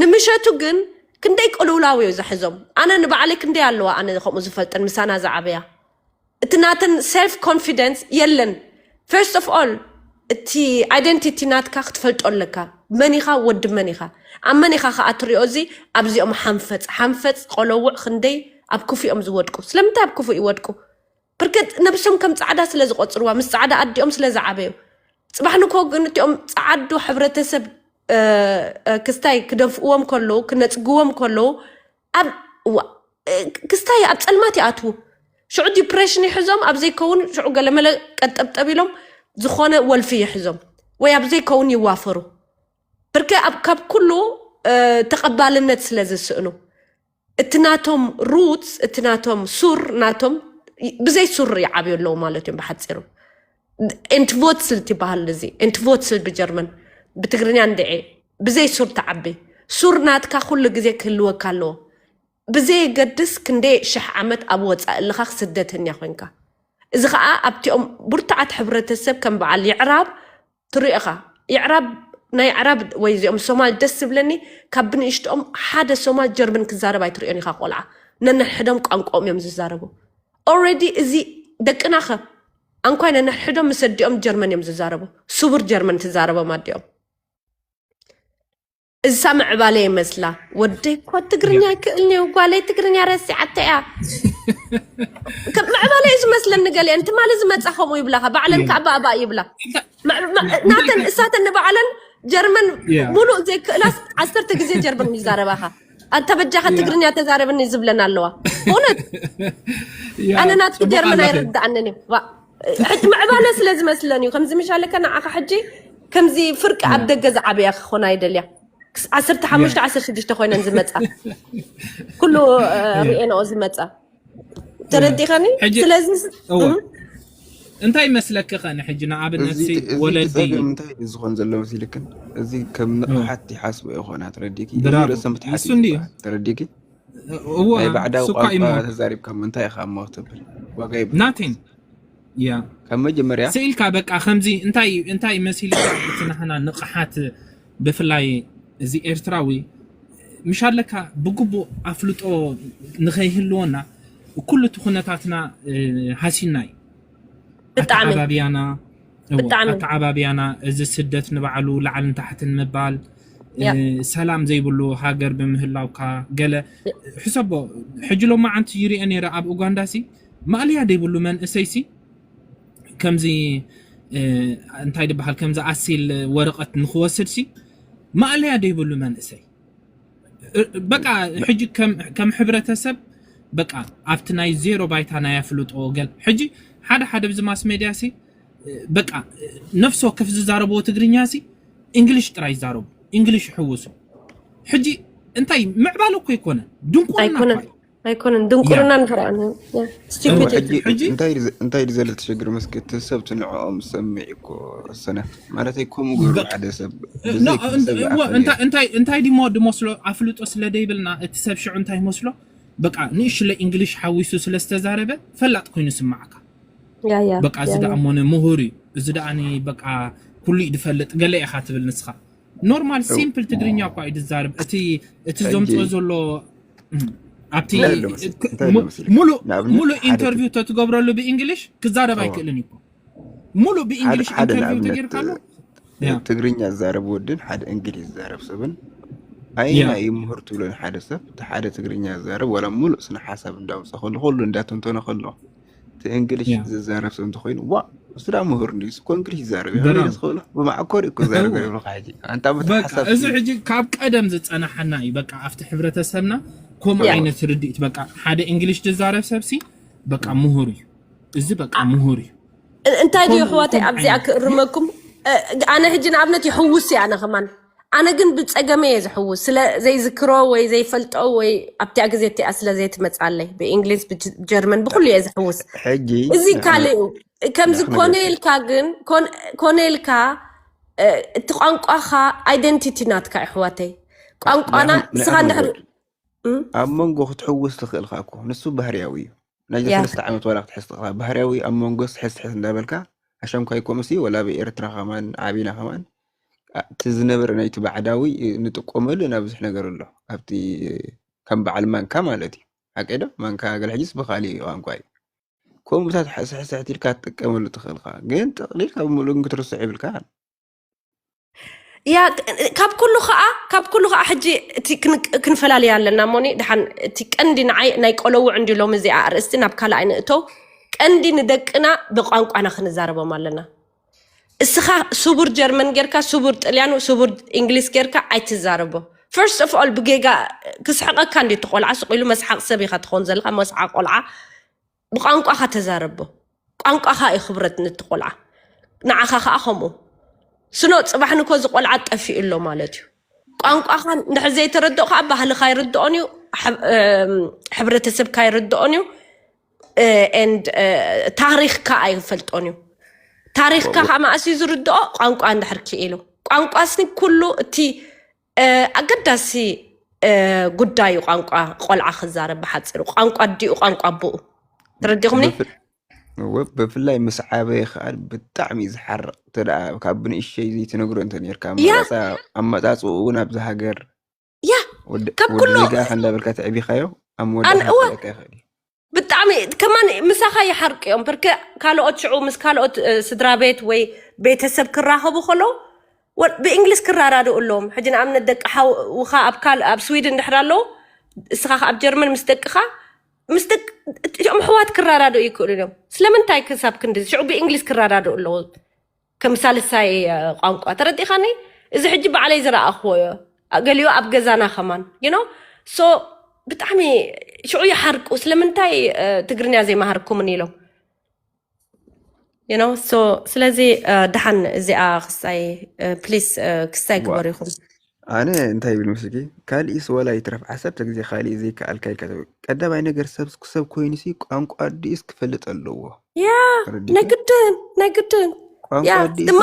ንምሸቱ ግን ክንደይ ቅልውላው እዩ ዘሕዞም። ኣነ ንባዕለይ ክንደይ ኣለዋ ኣነ ከምኡ ዝፈልጠን ምሳና ዝዓበያ እቲ ናተን self confidence የለን። First of all እቲ identity ናትካ ክትፈልጦ ኣለካ። መን ኢኻ? ወዲ መን ኢኻ? ኣብ መን ኢኻ ከዓ ትሪኦ? እዚ ኣብዚኦም ሓንፈፅ ሓንፈፅ ቆለውዕ ክንደይ ኣብ ክፉ እዮም ዝወድቁ። ስለምንታይ ኣብ ክፉ ይወድቁ? ብርግጥ ነብሶም ከም ጻዕዳ ስለ ዝቆጽርዋ ምስ ጻዕዳ ኣዲኦም ስለ ዝዓበዩ ጽባሕ ንኮ ግን እቲኦም ጻዓዱ ሕብረተሰብ ክስታይ ክደፍእዎም ከለዉ ክነጽግዎም ከለዉ ኣብ ክስታይ ኣብ ጸልማት ይኣትዉ። ሽዑ ዲፕሬሽን ይሕዞም ኣብ ዘይከውን ሽዑ ገለመለ ቀጠብጠብ ኢሎም ዝኾነ ወልፊ ይሕዞም ወይ ኣብ ዘይከውን ይዋፈሩ። ብርክ ካብ ኩሉ ተቐባልነት ስለ ዝስእኑ እቲ ናቶም ሩትስ እቲ ናቶም ሱር ናቶም ብዘይ ሱር ይዓብዩ ኣለዉ ማለት እዮም። ብሓፂሩ ኤንትቮትስል ትበሃል እዚ ኤንትቮትስል ብጀርመን ብትግርኛ እንድዒ ብዘይ ሱር ትዓቢ። ሱር ናትካ ኩሉ ግዜ ክህልወካ ኣለዎ። ብዘየገድስ ክንደይ ሽሕ ዓመት ኣብ ወፃኢ ኣለኻ ክስደተኛ ኮይንካ። እዚ ከዓ ኣብቲኦም ብርቱዓት ሕብረተሰብ ከም በዓል የዕራብ ትሪኦ ኢኻ። የዕራብ ናይ የዕራብ ወይ እዚኦም ሶማል ደስ ዝብለኒ ካብ ብንእሽትኦም ሓደ ሶማል ጀርመን ክዛረብ ኣይትሪኦን ኢኻ። ቆልዓ ነንሕዶም ቋንቋኦም እዮም ዝዛረቡ። ኦልሬዲ እዚ ደቅና ኸ ኣንኳይ ነንሕዶም ምስ ኣዲኦም ጀርመን እዮም ዝዛረቡ። ስውር ጀርመን ትዛረቦም ኣዲኦም። እዛ ምዕባለ ይመስላ። ወደይ እኮ ትግርኛ ኣይክእልን እዩ፣ ጓለይ ትግርኛ ረሲዓቶ እያ። ከም ምዕባለ እዩ ዝመስለኒ ገሊአን። ትማሊ ዝመጻ ከምኡ ይብላኻ፣ ባዕለን ከኣ ባእባእ ይብላ። ምዕ-፣ ምዕ-፣ ናተን እሳተን ንባዕለን ጀርመን ያ። ሙሉእ ዘይክእላስ ዓሰርተ ግዜ ጀርመን ይዛረባኻ። ኣንተ በጃኻ ያ። ትግርኛ ተዛረብኒ ዝብለን ኣለዋ። እውነት? ያ፣ ኣነ ናትኪ ጽቡቕ ጀርመን ኣለኺ። ኣይርድኣንን እዩ። ዋ፣ ሕጂ ምዕባለ ስለ ዝመስለን እዩ። ከምዚ ምሽ ኣለካ ንዓኻ ሕጂ ከምዚ ፍርቂ ኣብ ያ። ደገ ዝዓበያ ክኾና ይደልያ። ክስ-፣ ዓሰርተ ሓሙሽተ፣ ያ። ዓሰርተ ሽዱሽተ ኮይነን ዝመጻ። ኩሉ፣ እ፣ ያ። ርኤንኦ ዝመጻ። ተረዲኸኒ? ሕጂ ስለዚ ስ-፣ እወ። እም። እንታይ ይመስለኪ ኸ ንሕጂ ንኣብነት እዚ ሲ እቲ፣ እዚ እቲ ወለዲ ጸገም እንታይ እዩ ዝኾን ዘሎ መሲልክን? እዚ ከም እወ። ንቕሓት ይሓስቦ ይኾና፣ ተረዲእኪ? እዚ ብራቮ። ርእሰ ምትሓት ንሱ እዩ እንድዩ። ዝበሃል፣ ተረዲእኪ? እወ፣ ናይ ባዕዳዊ እሱ እኳ ቋንቋ እዩ ሞ-፣ ተዛሪብካ ምንታይ ኢኻ እሞ ትብል? ዋጋ የብሉን። ናቲንግ። ያ። ካብ መጀመርያ ስኢልካ በቃ ከምዚ እንታይ፣ እንታይ መሲልካ እቲ ናህና ንቕሓት ብፍላይ እዚ ኤርትራዊ ምሽ ኣለካ ብግቡእ ኣፍልጦ ንኸይህልወና ኩሉ እቲ ኩነታትና፣ እ፣ ሃሲና እዩ። ብጣዕሚ። ኣተዓባብያና፣ እወ፣ ብጣዕሚ። ኣተዓባብያና፣ እዚ ስደት ንባዕሉ ላዕልን ታሕትን ምባል፣ ያ። እ፣ ሰላም ዘይብሉ ሃገር ብምህላውካ፣ ገለ ያ። ሕሰቦ፣ ሕጂ ሎማዓንቲ ይሪኦ ነይረ ኣብ ኡጋንዳ ሲ፣ ማእለያ ዘይብሉ መንእሰይ ሲ፣ ከምዚ፣ እ፣ እንታይ ድበሃል፣ ከምዚ ኣሲል ወረቐት ንኽወስድ ሲ፣ ማእለያ ዘይብሉ መንእሰይ። እ፣ በቃ፣ ሕጂ ከም፣ ከም ሕብረተሰብ፣ በቃ፣ ኣብቲ ናይ ዜሮ ባይታ ናይ ኣፍልጦ ገል-፣ ሕጂ ሓደ ሓደ ብዚ ማስ ሜድያ ሲ፣ እ፣ በቃ፣ ነፍሲ ወከፍ ዝዛረብዎ ትግርኛ ሲ፣ እንግሊሽ ጥራይ ይዛረቡ፣ እንግሊሽ ይሕውሱ። ሕጂ እንታይ ምዕባለ እኮ ኣይኮነን፣ ድንቁርና ኣይኮነን። እኮ እዩ። ኣይኮነን፣ ድንቁርና ያ። ንኽረኣና። ያ፣ እወ፣ ስቱፒድ። ሕጂ፣ ሕጂ እንታይ ድዘ-፣ እንታይ ድዘለ ትሽግር መስኪ፣ እቲ ሰብ እቲ ንዕኦም ዝሰምዕ እኮ ሰነ። ማለተይ ከምኡ ገይሩ በ-፣ ሓደ ሰብ እ፣ ብዘይ ኖ፣ ክፍሰብ እንደ-፣ እወ፣ ኣኸለ። እንታይ፣ እንታይ፣ እንታይ ድሞ ድመስሎ ኣፍልጦ ስለ ደይብልና፣ እቲ ሰብ ሽዑ እንታይ ይመስሎ? በቃ፣ ንእሽለ እንግሊሽ ሓዊሱ ስለ ዝተዛረበ፣ ፈላጥ ኮይኑ ይስማዓካ። ያ፣ ያ፣ በቃ፣ እዚ ያ፣ ደኣ ያ። እሞ ነ ምሁር እዩ። እዚ ደኣ ኒ በቃ፣ ኩሉ እዩ ዝፈልጥ፣ ገለ ኢኻ ትብል ንስኻ። ኖርማል፣ እው። ሲምፕል ትግርኛ እኳ እዩ ዝዛረብ። እቲ፣ እቲ ሕጂ ዘምጽኦ ዘሎ፣ እም፣ ኣብቲ እንታይ ኣሎ መስ-፣ ክ-፣ እንታይ ኣሎ ሙ-፣ መሲልካ? ሙሉእ፣ ንኣብነት ሙሉእ ሓደ ኢንተርቪው ት-፣ ተትገብረሉ ብእንግሊሽ ክዛረብ እዎ። ኣይክእልን እዩ እኮ። ሙሉእ ሓደ፣ ብእንግሊሽ ሓደ ኢንተርቪው ንኣብነት ተገይርካሉ? ት-፣ ያ። ትግርኛ ዝዛረብ ወድን ሓደ እንግሊዝ ዝዛረብ ሰብን ኣየናይ እዩ ምሁር ትብሎ ንሓደ ሰብ? እቲ ሓደ ትግርኛ ዝዛረብ ዋላ ሙሉእ ስነ ሓሳብ እንዳውፀ ከሎ፣ ኩሉ እንዳተንተነ ከሎ፣ እቲ እንግሊሽ ዝዛረብ ሰብ እንተኮይኑ፣ ዋ፣ እሱ ዳ ምሁር እንዲ እኮ እንግሊሽ ይዛረብ እዩ። ከመይ ዝክእሎ? ብማዕኮር እኮ ዛረብ ገርብካ ሕጂ ኣንታ በቲ ሓሳብ እዚ ሕጂ ካብ ቀደም ዝፀናሓና እዩ። በቃ ኣብቲ ሕብረተሰብና ከምኡ ዓይነት ርድኢት፣ በቃ ሓደ እንግሊሽ ዝዛረብ ሰብሲ በቃ ምሁር እዩ። እዚ በቃ ምሁር እዩ። እንታይ ድዩ ኣሕዋተይ ኣብዚኣ ክእርመኩም? ኣነ ሕጂ ንኣብነት ይሕውስ እየ ኣነ ከማን። ኣነ ግን ብፀገመ እየ ዝሕውስ፣ ስለ ዘይዝክሮ ወይ ዘይፈልጦ ወይ ኣብቲኣ ግዜ እቲኣ ስለ ዘይትመፃለይ፣ ብእንግሊዝ ብጀርመን ብኩሉ እየ ዝሕውስ። ሕጂ እዚ ካልእ እዩ። ከምዚ ኮነ ኢልካ ግን ኮነ ኢልካ እቲ ቋንቋኻ ኣይደንቲቲ ናትካ ኣሕዋተይ። ቋንቋና ንስኻ እንድሕር ኣብ መንጎ ክትሕውስ ትኽእልካ እኮ ንሱ ባህርያዊ እዩ። ናይ ሰለስተ ዓመት ዋላ ክትሕዝ ትኽእልካ ባህርያዊ ኣብ መንጎ ስሕስ ስሕስ እንዳበልካ ኣሸንኳይ ኮምሲ ወላ ብኤርትራ ከማን ዓቢና ከማን እቲ ዝነበረ ናይቲ ባዕዳዊ ንጥቀመሉ ናብ ብዙሕ ነገር ኣሎ። ኣብቲ ከም በዓል ማንካ ማለት እዩ። ሓቂ ዶ? ማንካ ገለ ሕጂስ ብኻሊእ ቋንቋ እዩ። ከምኡታት ስሕስሕት ኢልካ ትጥቀመሉ ትኽእልካ ግን ጠቕሊልካ ብምሉእ ክትርስዕ ይብልካ። ያ ካብ ኩሉ ከዓ ካብ ኩሉ ከዓ ሕጂ እቲ ክንፈላለያ ኣለና። ሞኒ ድሓን እቲ ቀንዲ ንዓይ ናይ ቆለውዕ እንዲ ሎም እዚኣ ኣርእስቲ ናብ ካልኣይ ንእተው። ቀንዲ ንደቅና ብቋንቋና ክንዛረቦም ኣለና። እስኻ ስቡር ጀርመን ጌርካ ስቡር ጥልያን ስቡር እንግሊዝ ጌርካ ኣይትዛረቦ። First of all ብጌጋ ክስሕቐካ እንዲ ትቆልዓ ስቕ ኢሉ መስሓቕ ሰብ ኢኻ ትኸውን ዘለካ መስሓቕ ቆልዓ ብቋንቋኻ ተዛረቦ። ቋንቋኻ እዩ ክብረት ንቲ ቆልዓ። ንዓኻ ከዓ ከምኡ ስኖ ፅባሕ ንኮ ዝቆልዓ ጠፊኡ ኣሎ ማለት እዩ። ቋንቋኻ እንድሕር ዘይተረድኦ ከዓ ባህልኻ ይርድኦን እዩ፣ ሕብረተሰብካ ይርድኦን እዩ፣ and ታሪኽካ ኣይፈልጦን እዩ። ታሪኽካ ከዓ ማእስ እዩ ዝርድኦ ቋንቋ እንድሕር ክኢሉ። ቋንቋ ስኒ ኩሉ እቲ ኣገዳሲ ጉዳይ እዩ። ቋንቋ ቆልዓ ክዛረብ ብሓፂሩ ቋንቋ ኣዲኡ ቋንቋ ኣቦኡ ተረዲኹምኒ? ብፍላይ ምስ ዓበየ ከዓ ብጣዕሚ እዩ ዝሓርቕ። እንተ ደኣ ካብ ብንእሸይ ዘይትነግሮ እንተ ነርካ ኣመፃፅኡ እውን ኣብዚ ሃገር ያ ካብ ኩሉ ጋ ከንዳበልካ ተዕቢኻዮ ኣብ መወዳእታ ክልካ ይኽእል እዩ። ብጣዕሚ ከማን ምሳኻ ይሓርቅ እዮም። ብርክ ካልኦት ሽዑ ምስ ካልኦት ስድራ ቤት ወይ ቤተሰብ ክራኸቡ ከለዉ ብእንግሊዝ ክራዳድኡ ኣለዎም። ሕጂ ንኣብነት ደቂ ሓውኻ ኣብ ስዊድን እንድሕር ኣለዉ እስኻ ኣብ ጀርመን ምስ ደቅኻ ምስ ደቂ እቲኦም ኣሕዋት ክራዳድኡ ይክእሉ እዮም። ስለምንታይ ክሳብ ክንዲ ሽዑ ብእንግሊዝ ክራዳድኡ ኣለዉ? ከም ሳልሳይ ቋንቋ ተረዲኻኒ። እዚ ሕጂ ባዕለይ ዝረኣኽዎ እዮ። ገሊኡ ኣብ ገዛና ከማን you know so ብጣዕሚ ሽዑ ይሓርቁ። ስለምንታይ ትግርኛ ዘይመሃርኩምን ኢሎም you know so ስለዚ ድሓን እዚኣ ክስታይ please ክስታይ ግበሩ ኢኹም። ኣነ እንታይ ይብል ምስልኪ ካልእስ ወላ ይትረፍ ዓሰርተ ግዜ ካልእ ዘይከኣልካ ኢልካ ትብል። ቀዳማይ ነገር ሰብ ሰብ ኮይኑሲ ቋንቋ ኣዲኡስ ክፈልጥ ኣለዎ። ያ ናይ ግድን ናይ ግድን ቋንቋ ያ ኣዲኡስ ድማ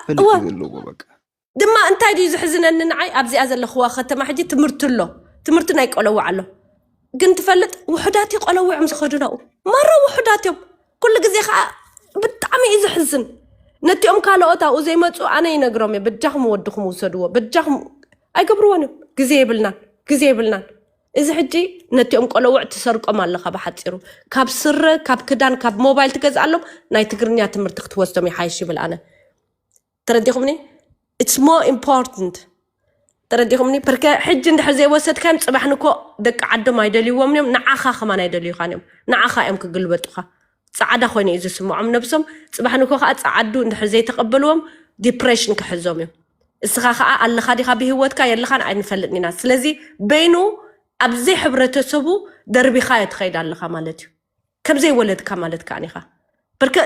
ክፈልጥ እወ ዘለዎ በቃ ድማ እንታይ ድዩ ዝሕዝነኒ ንዓይ ኣብዚኣ ዘለኽዋ ከተማ ሕጂ ትምህርቲ ኣሎ ትምህርቲ ናይ ቆለውዕ ኣሎ ግን ትፈልጥ ውሑዳት ቆለውዕም ዝኸዱ ናብኡ ማራ ውሑዳት እዮም። ኩሉ ግዜ ከዓ ብጣዕሚ እዩ ዝሕዝን። ነቲኦም ካልኦት ኣብኡ ዘይመፁ ኣነ ይነግሮም እየ በጃኹም ወድኹም ውሰድዎ በጃኹም ኣይገብርዎን እዮም። ግዜ የብልናን ግዜ የብልናን። እዚ ሕጂ ነቲኦም ቆለውዕ ትሰርቆም ኣለኻ ብሓፂሩ ካብ ስረ ካብ ክዳን ካብ ሞባይል ትገዝኣሎም ናይ ትግርኛ ትምህርቲ ክትወስዶም ይሓይሽ ይብል ኣነ። ተረዲኹምኒ? It's more important። ተረዲኹምኒ? ፐርከ ሕጂ እንድሕር ዘይወሰድካዮም ፅባሕ ንኮ ደቂ ዓዶም ኣይደልይዎም እዮም ንዓኻ ከማን ኣይደልዩኻን እዮም። ንዓኻ እዮም ክግልበጡኻ። ፃዕዳ ኮይኑ እዩ ዝስምዖም ነብሶም። ፅባሕ ንኮ ከዓ ፃዓዱ እንድሕር ዘይተቐበልዎም ዲፕሬሽን ክሕዞም እዩ። እስኻ ከዓ ኣለኻ ዲኻ ብህይወትካ የለኻን ኣይንፈልጥን ኢና። ስለዚ በይኑ ኣብ ዘይሕብረተሰቡ ደርቢኻዮ ትኸይድ ኣለኻ ማለት እዩ። ከም ዘይወለድካ ማለት ከዓ ኢኻ። በርከ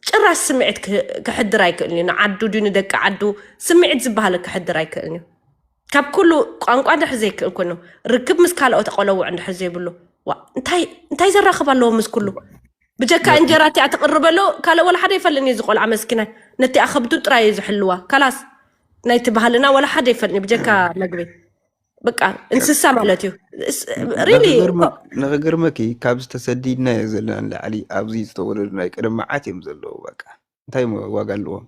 ጭራሽ ስምዒት ክሕድር ኣይክእልን እዩ። ንዓዱ ድዩ ንደቂ ዓዱ ስምዒት ዝበሃል ክሕድር ኣይክእልን እዩ። ካብ ኩሉ ቋንቋ እንድሕር ዘይክእል ኮይኑ ርክብ ምስ ካልኦት ቆለውዕ እንድሕር ዘይብሉ ዋ እንታይ እንታይ ዘራኽብ ኣለዎ ምስ ኩሉ ብጀካ እንጀራ እቲኣ ትቕርበሎ ካልእ ወላ ሓደ ይፈልጥን እዩ ዝቆልዓ መስኪናይ ነቲኣ ከብዱ ጥራይ እዩ ዝሕልዋ ካላስ ናይቲ ባህልና ወላ ሓደ ይፈልጥን እዩ ብጀካ መግቢ በቃ እንስሳ ማለት እዩ really ንኽገርመኪ ካብዚ ተሰዲድናዮ ዘለና ንላዕሊ ኣብዚ ዝተወለዱ ናይ ቀደም መዓት እዮም ዘለዉ በቃ እንታይ ዋጋ ኣለዎም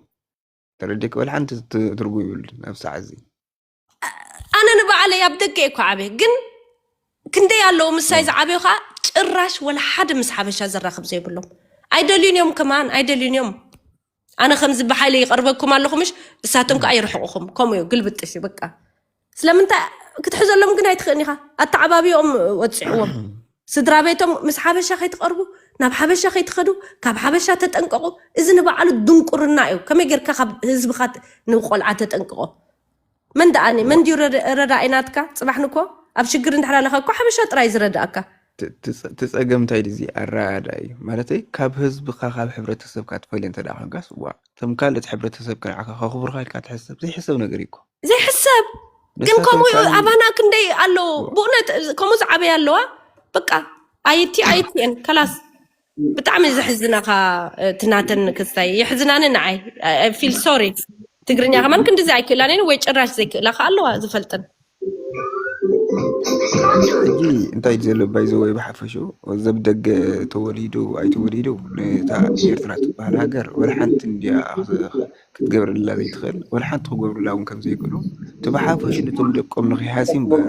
ተረዲክ ወላ ሓንቲ ትርጉም ይብሉ ናብ ሰዓት እዚ ኣነ ንባዕለይ ኣብ ደገ እኮ ዓብየ ግን ክንደይ ኣለዉ ምሳይ ዝዓብዩ ከዓ ጭራሽ ወላ ሓደ ምስ ሓበሻ ዘራኽብ ዘይብሎም ኣይደልዩን እዮም ከማን ኣይደልዩን እዮም ኣነ ከምዚ ብሓይሊ ይቐርበኩም ኣለኹ ምሽ እሳቶም ከዓ ይርሕቑኹም ከምኡ እዩ ግልብጥሽ እዩ በቃ ስለምንታይ ክትሕዘሎም ግን ኣይትኽእልን ኢኻ። ኣተዓባቢኦም ወፂዕዎም። ስድራ ቤቶም ምስ ሓበሻ ከይትቐርቡ፣ ናብ ሓበሻ ከይትኸዱ፣ ካብ ሓበሻ ተጠንቀቑ። እዚ ንባዕሉ ድንቁርና እዩ። ከመይ ጌርካ ካብ ህዝብኻ ት- ንቆልዓ ተጠንቅቆ? መን ደኣኒ መን ድዩ ረዳኢ ናትካ? ፅባሕ ንኮ ኣብ ሽግር እንድሕር ኣለኻ እኮ ሓበሻ ጥራይ ዝረዳእካ። ትፀገም እንታይ ድዚ ኣረኣዳ እዩ ማለተይ፣ ካብ ህዝብካ ካብ ሕብረተሰብካ ትፈልየ እንተ ደኣ ኮንካስ ዋ፣ እቶም ካልእ እቲ ሕብረተሰብ ከንዓካ ከኽብርካ ኢልካ ትሕሰብ ዘይሕሰብ ነገር እዩ እኮ። ዘይሕሰብ ግን ከምኡ እዩ። ኣባና ክንደይ ኣለዉ ብእውነት ከምኡ ዝዓበያ ኣለዋ። በቃ ኣይቲ ኣይቲኤን ከላስ ብጣዕሚ ዘሕዝናኻ። ትናተን ክስታይ የሕዝናኒ ንዓይ። ፊል ሶሪ ትግርኛ ከማን ክንድዚ ኣይክእላንን ወይ ጭራሽ ዘይክእላ ከ ኣለዋ ዝፈልጥን። ሕጂ እንታይ እዩ ዘሎ ባይዘ ወይ ብሓፈሹ ዘብ ደገ ተወሊዱ ኣይተወሊዱ ነታ ኤርትራ ትበሃል ሃገር ወላ ሓንቲ እንዲያ ክትገብረላ ዘይትኽእል ወላ ሓንቲ ክገብሩላ እውን ከም ዘይክእሉ እቲ ብሓፈሹ ነቶም ደቆም ንኽይሃሲ እምበር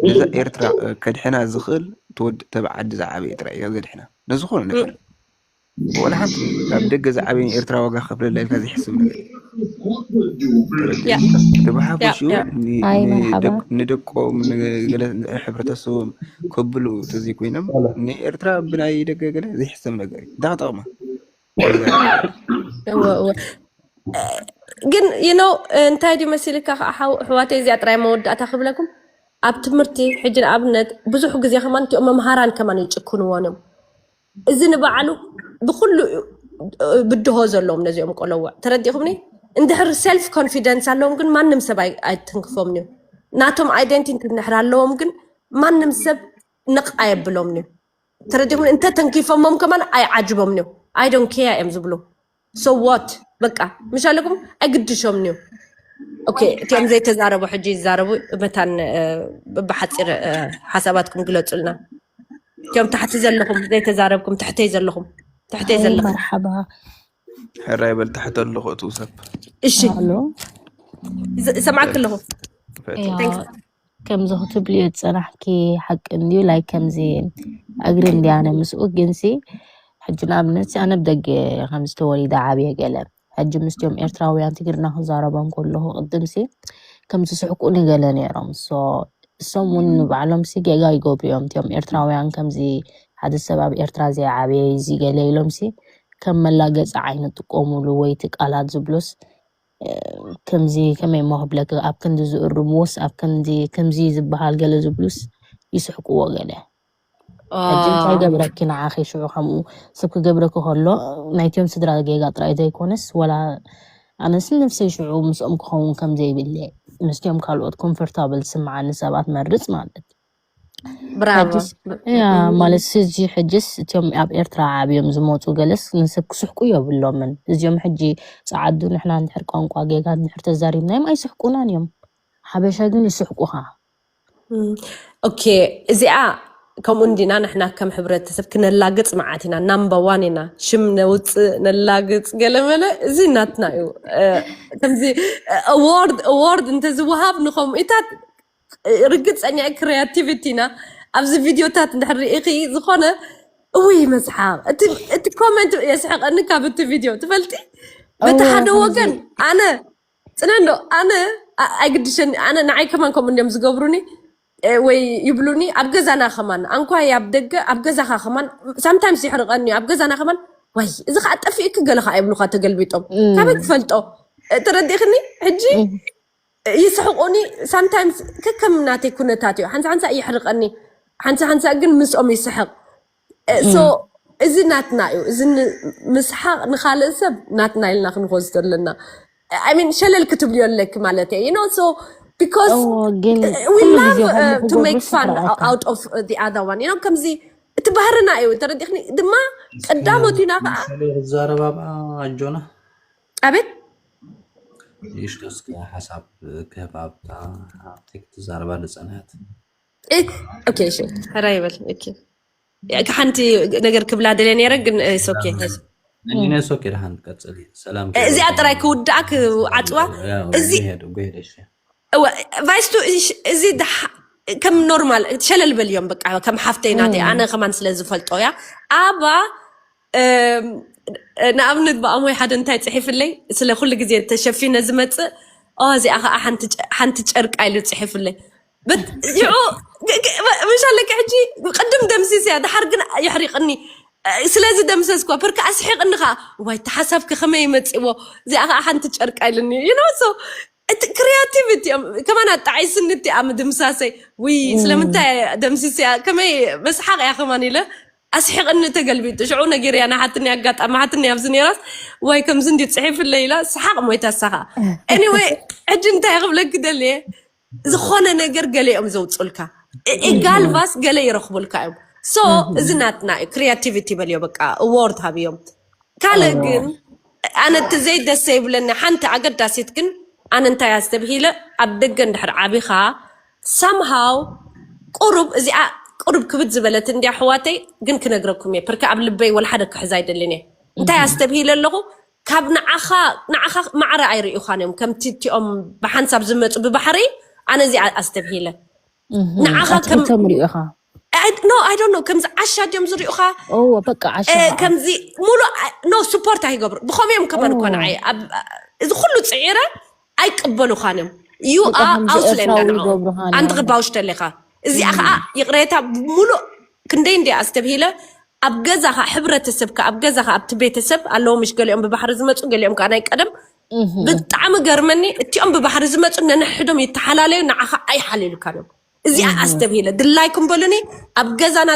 ነዛ ኤርትራ ከድሕና ዝኽእል ተወድ ተብ ዓዲ ዝዓበየ ጥራይ እያ ዘድሕና ነዝኾነ ነገር ወላ ሓንቲ ኣብ ደገ ዝዓበየ ኤርትራ ዋጋ ከፍለላ ኢልካ ዘይሕስብ ነገር እዩ። ተረዲእካ? እቲ ብሓፈሽኡ ን- ኣይ ን- መርሓባ ደቅ- ንደቆም ንገለ ሕብረተሰቦም ከብሉ ተዘይኮይኖም ንኤርትራ ብናይ ደገ ገለ ዘይሕሰብ ነገር እዩ። እንታይ ክጠቕማ? እወ፣ እወ። ግን you know እንታይ ድዩ መሲልካ ከዓ ሓው- ኣሕዋተይ እዚኣ ጥራይ መወዳእታ ክብለኩም ኣብ ትምህርቲ ሕጂ ንኣብነት ብዙሕ ግዜ ከማን እቲኦም መምሃራን ከማን ይጭክንዎም እዮም። እዚ ንባዕሉ ብኩሉ ብድሆ ዘለዎም ነዚኦም ቆለውዕ ተረዲኹምኒ። እንድሕር ሰልፍ ኮንፊደንስ ኣለዎም ግን ማንም ሰብ ኣይ- ኣይትንክፎምን እዩ። ናቶም ኣይደንቲቲ እንድሕር ኣለዎም ግን ማንም ሰብ ንቕ ኣየብሎምን እዩ። ተረዲኹም እንተ ተንኪፎሞም ከማን ኣይዓጅቦምን እዩ። I don't care እዮም ዝብሉ። So what በቃ ምሽ ኣለኩም ኣይግድሾምን እዩ። ኦኬ እቲኦም ዘይተዛረቡ ሕጂ ይዛረቡ። መታን ብሓፂር ሓሳባትኩም ግለፁልና። እቲኦም ታሕቲ ዘለኹም ዘይተዛረብኩም ትሕተይ ዘለኹም ትሕተይ ዘለኹም መርሓባ ሕራይ በል ታሕቲ ኣለኹ እቱ ሰብ እሺ ኣሎ ሰማዕክ ኣለኹ። ከምዚ ክትብልዮ ዝፀናሕኪ ሓቂ እንድዩ ላይ ከምዚ ኣግሪ እንድያነ ምስኡ ግንሲ ሕጂ ንኣብነት ኣነ ብደገ ከምዚ ተወሊደ ዓብየ ገለ ሕጂ ምስቲኦም ኤርትራውያን ትግርና ክዛረቦም ከለኹ ቅድምሲ ከምዚ ስሕቁኒ ገለ ነይሮም እሶም እውን ንባዕሎም ሲ ጌጋ ይገብሩ እዮም እቲኦም ኤርትራውያን ከምዚ ሓደ ሰብ ኣብ ኤርትራ ዘይዓበየ እዚ ገለ ኢሎም ሲ ከም መላገፂ ዓይነት ጥቀሙሉ ወይ እቲ ቃላት ዝብሉስ ከምዚ ከመይ እሞ ክብለክ ኣብ ክንዲ ዝእርሙስ ኣብ ክንዲ ከምዚ ዝበሃል ገለ ዝብሉስ ይስሕቅዎ ገለ ሕጂ እንታይ ገብረኪ ንዓኺ ሽዑ ከምኡ ሰብ ክገብረኪ ከሎ ናይትዮም ስድራ ጌጋ ጥራይ ዘይኮነስ ወላ ኣነስ ነፍሰይ ሽዑ ምስኦም ክኸውን ከም ዘይብለ ምስቲኦም ካልኦት ኮምፎርታብል ዝስምዓኒ ሰባት መርጽ ማለት ብራቮ ያ ማለት እዚ ሕጅስ እቲኦም ኣብ ኤርትራ ዓብዮም ዝመፁ ገለስ ንሰብ ክስሕቁ የብሎምን እዚኦም ሕጂ ፀዓዱ ንሕና እንድሕር ቋንቋ ጌጋ እንድሕር ተዛሪብናዮም ኣይስሕቁናን እዮም ሓበሻ ግን ይስሕቁኻ ኦኬ እዚኣ ከምኡ እንዲና ንሕና ከም ሕብረተሰብ ክነላግፅ መዓት ኢና ናምበር ዋን ኢና ሽም ነውፅእ ነላግፅ ገለመለ እዚ ናትና እዩ ከምዚ ኣዋርድ ኣዋርድ እንተዝወሃብ ንከምኡታት ርግፀኛ ክሪያቲቪቲ ኢና ኣብዚ ቪድዮታት እንድሕር ርኢኺ ዝኾነ እውይ መስሓቕ እቲ ኮመንት የስሕቐኒ ካብ እቲ ቪድዮ ትፈልጢ በቲ ሓደ ወገን ኣነ ፅነንዶ ኣነ ኣይግድሸኒ ኣነ ንዓይ ከማን ከምኡ እንዲዮም ዝገብሩኒ ወይ ይብሉኒ ኣብ ገዛና ከማን ኣንኳይ ኣብ ደገ ኣብ ገዛኻ ከማን ሳምታይምስ ይሕርቐኒ ኣብ ገዛና ከማን ወይ እዚ ከዓ ጠፊእክ ገለ ከዓ ይብሉካ ተገልቢጦም ካበይ ክፈልጦ ተረዲእክኒ ሕጂ ይስሕቁኒ ሳምታይምስ ከከም ናተይ ኩነታት እዩ ሓንሳ ሓንሳ ይሕርቀኒ ሓንሳ ሓንሳ ግን ምስኦም ይስሕቅ ሶ እዚ ናትና እዩ እዚ ምስሓቅ ንካልእ ሰብ ናትና ኢልና ክንኮዝ ዘለና ሚን ሸለል ክትብልዮ ኣለክ ማለት እዩ ኖ ሶ because ግን we ኩሉ love ግዜ uh, ከምኡ to make ክገብሩ fun ስርዓት out of uh, the other one you know ከምዚ እቲ ባህርና እዩ ተረዲኽኒ ድማ ቀዳሞት ኢና ከዓ ምሳሌ ክዛረብ ኣብኣ ኣጆና ኣቤት ይሽከስከ ሓሳብ ክህብ ኣብታ ኣብቲ ክትዛረባ ዝፀንሐት ኦኬ እሺ ሕራ ይበል ኦኬ ሓንቲ ነገር ክብላ ደለ ነረ ግን ኦኬ ነጊነ ሶኬ ደሓን ቀፅሊ ሰላም እዚኣ ጥራይ ክውዳእ ክዓፅዋ እዚ ጉሄድ እሺ ቫይስቱ እዚ ከም ኖርማል ሸለል በልዮም በቃ ከም ሓፍተይ ናተይ ኣነ ከማን ስለ ዝፈልጦ እያ ኣባ ንኣብነት ብኣሞይ ሓደ እንታይ ፅሒፍለይ ስለ ኩሉ ግዜ ተሸፊነ ዝመፅእ ኦ እዚኣ ከዓ ሓንቲ ጨርቃ ኢሉ ፅሒፍለይ። ሽዑ ምሻለኪ ሕጂ ቅድም ደምሲስ እያ፣ ድሓር ግን የሕሪቕኒ። ስለዚ ደምሰስኳ ፕርካ ኣስሒቕኒ ከዓ። ዋይ ተሓሳብኪ ከመይ ይመፅእዎ? እዚኣ ከዓ ሓንቲ ጨርቃ ኢልኒ። ዩ ኖ ሶ እቲ ክሪያቲቪቲ እዮም ከማን ኣጣዓይስኒ እቲኣ ምድምሳሰይ። ውይ ስለምንታይ ደምሲስያ? ከመይ መስሓቕ እያ ከማን ኢለ ኣስሒቕኒ ተገልቢጡ። ሽዑ ነጊርያ ናሓትኒ ኣጋጣሚ ሓትኒ ኣብዚ ነይራስ ዋይ ከምዚ እንዲ ፅሒፍለይ ኢላ ሰሓቕ ሞይታ ሳኻ። ኤኒወይ ሕጂ እንታይ ክብለኪ ደልየ ዝኾነ ነገር ገለ እዮም ዘውፅልካ። ኢጋልቫስ ገለ ይረኽቡልካ እዮም። ሶ እዚ ናትና እዩ ክሪያቲቪቲ በልዮ በቃ። ኣዋርድ ሃብዮም። ካልእ ግን ኣነ እቲ ዘይደስ ዘይብለኒ ሓንቲ ኣገዳሲት ግን ኣነ እንታይ ኣስተብሂለ ኣብ ደገ እንድሕር ዓቢኻ ሳምሃው ቁሩብ እዚኣ ቁሩብ ክብድ ዝበለት እንዲያ ኣሕዋተይ ግን ክነግረኩም እየ ፕርካ ኣብ ልበይ ወላ ሓደ ክሕዝ ኣይደልን እየ እንታይ ኣስተብሂለ ኣለኹ ካብ ንዓኻ ንዓኻ ማዕረ ኣይርእዩኻን እዮም ከምቲ እቲኦም ብሓንሳብ ዝመፁ ብባሕሪ ኣነ እዚኣ ኣስተብሂለ ንዓኻ ከም ኣትሪቶም ሪኢኻ ኖ ኣይ ዶንት ኖ ከምዚ ዓሻ ድዮም ዝሪኡኻ ኦ በቃ ዓሻ እ፣ ከምዚ ሙሉእ ኖ ስፖርት ኣይገብሩ ብኸምኡ እዮም ከመን እኮ ንዓይ ኣብ- እዚ ኩሉ ፅዒረ ኣይቅበሉኻን እዮም you በቃ are ከምዚ outland ኤርትራዊ ንዕኦም ይገብሩኻ ኣንቲ እዮም። ክባውሽ ተለኻ እዚኣ ከዓ ይቕሬታ ሙሉእ ክንደይ እንዲያ ኣስተብሂለ ኣብ ገዛኻ ሕብረተሰብካ ኣብ ገዛኻ ኣብቲ ቤተሰብ ኣለዎ ምሽ ገሊኦም ብባሕሪ ዝመፁ ገሊኦም ከዓ ናይ ቀደም ብጣዕሚ ገርመኒ እቲኦም ብባሕሪ ዝመፁ ነንሕዶም ይተሓላለዩ ንዓኻ ኣይሓልዩልካን እዮም እዚኣ ኣስተብሂለ ድላይኩም በሉኒ ኣብ ገዛና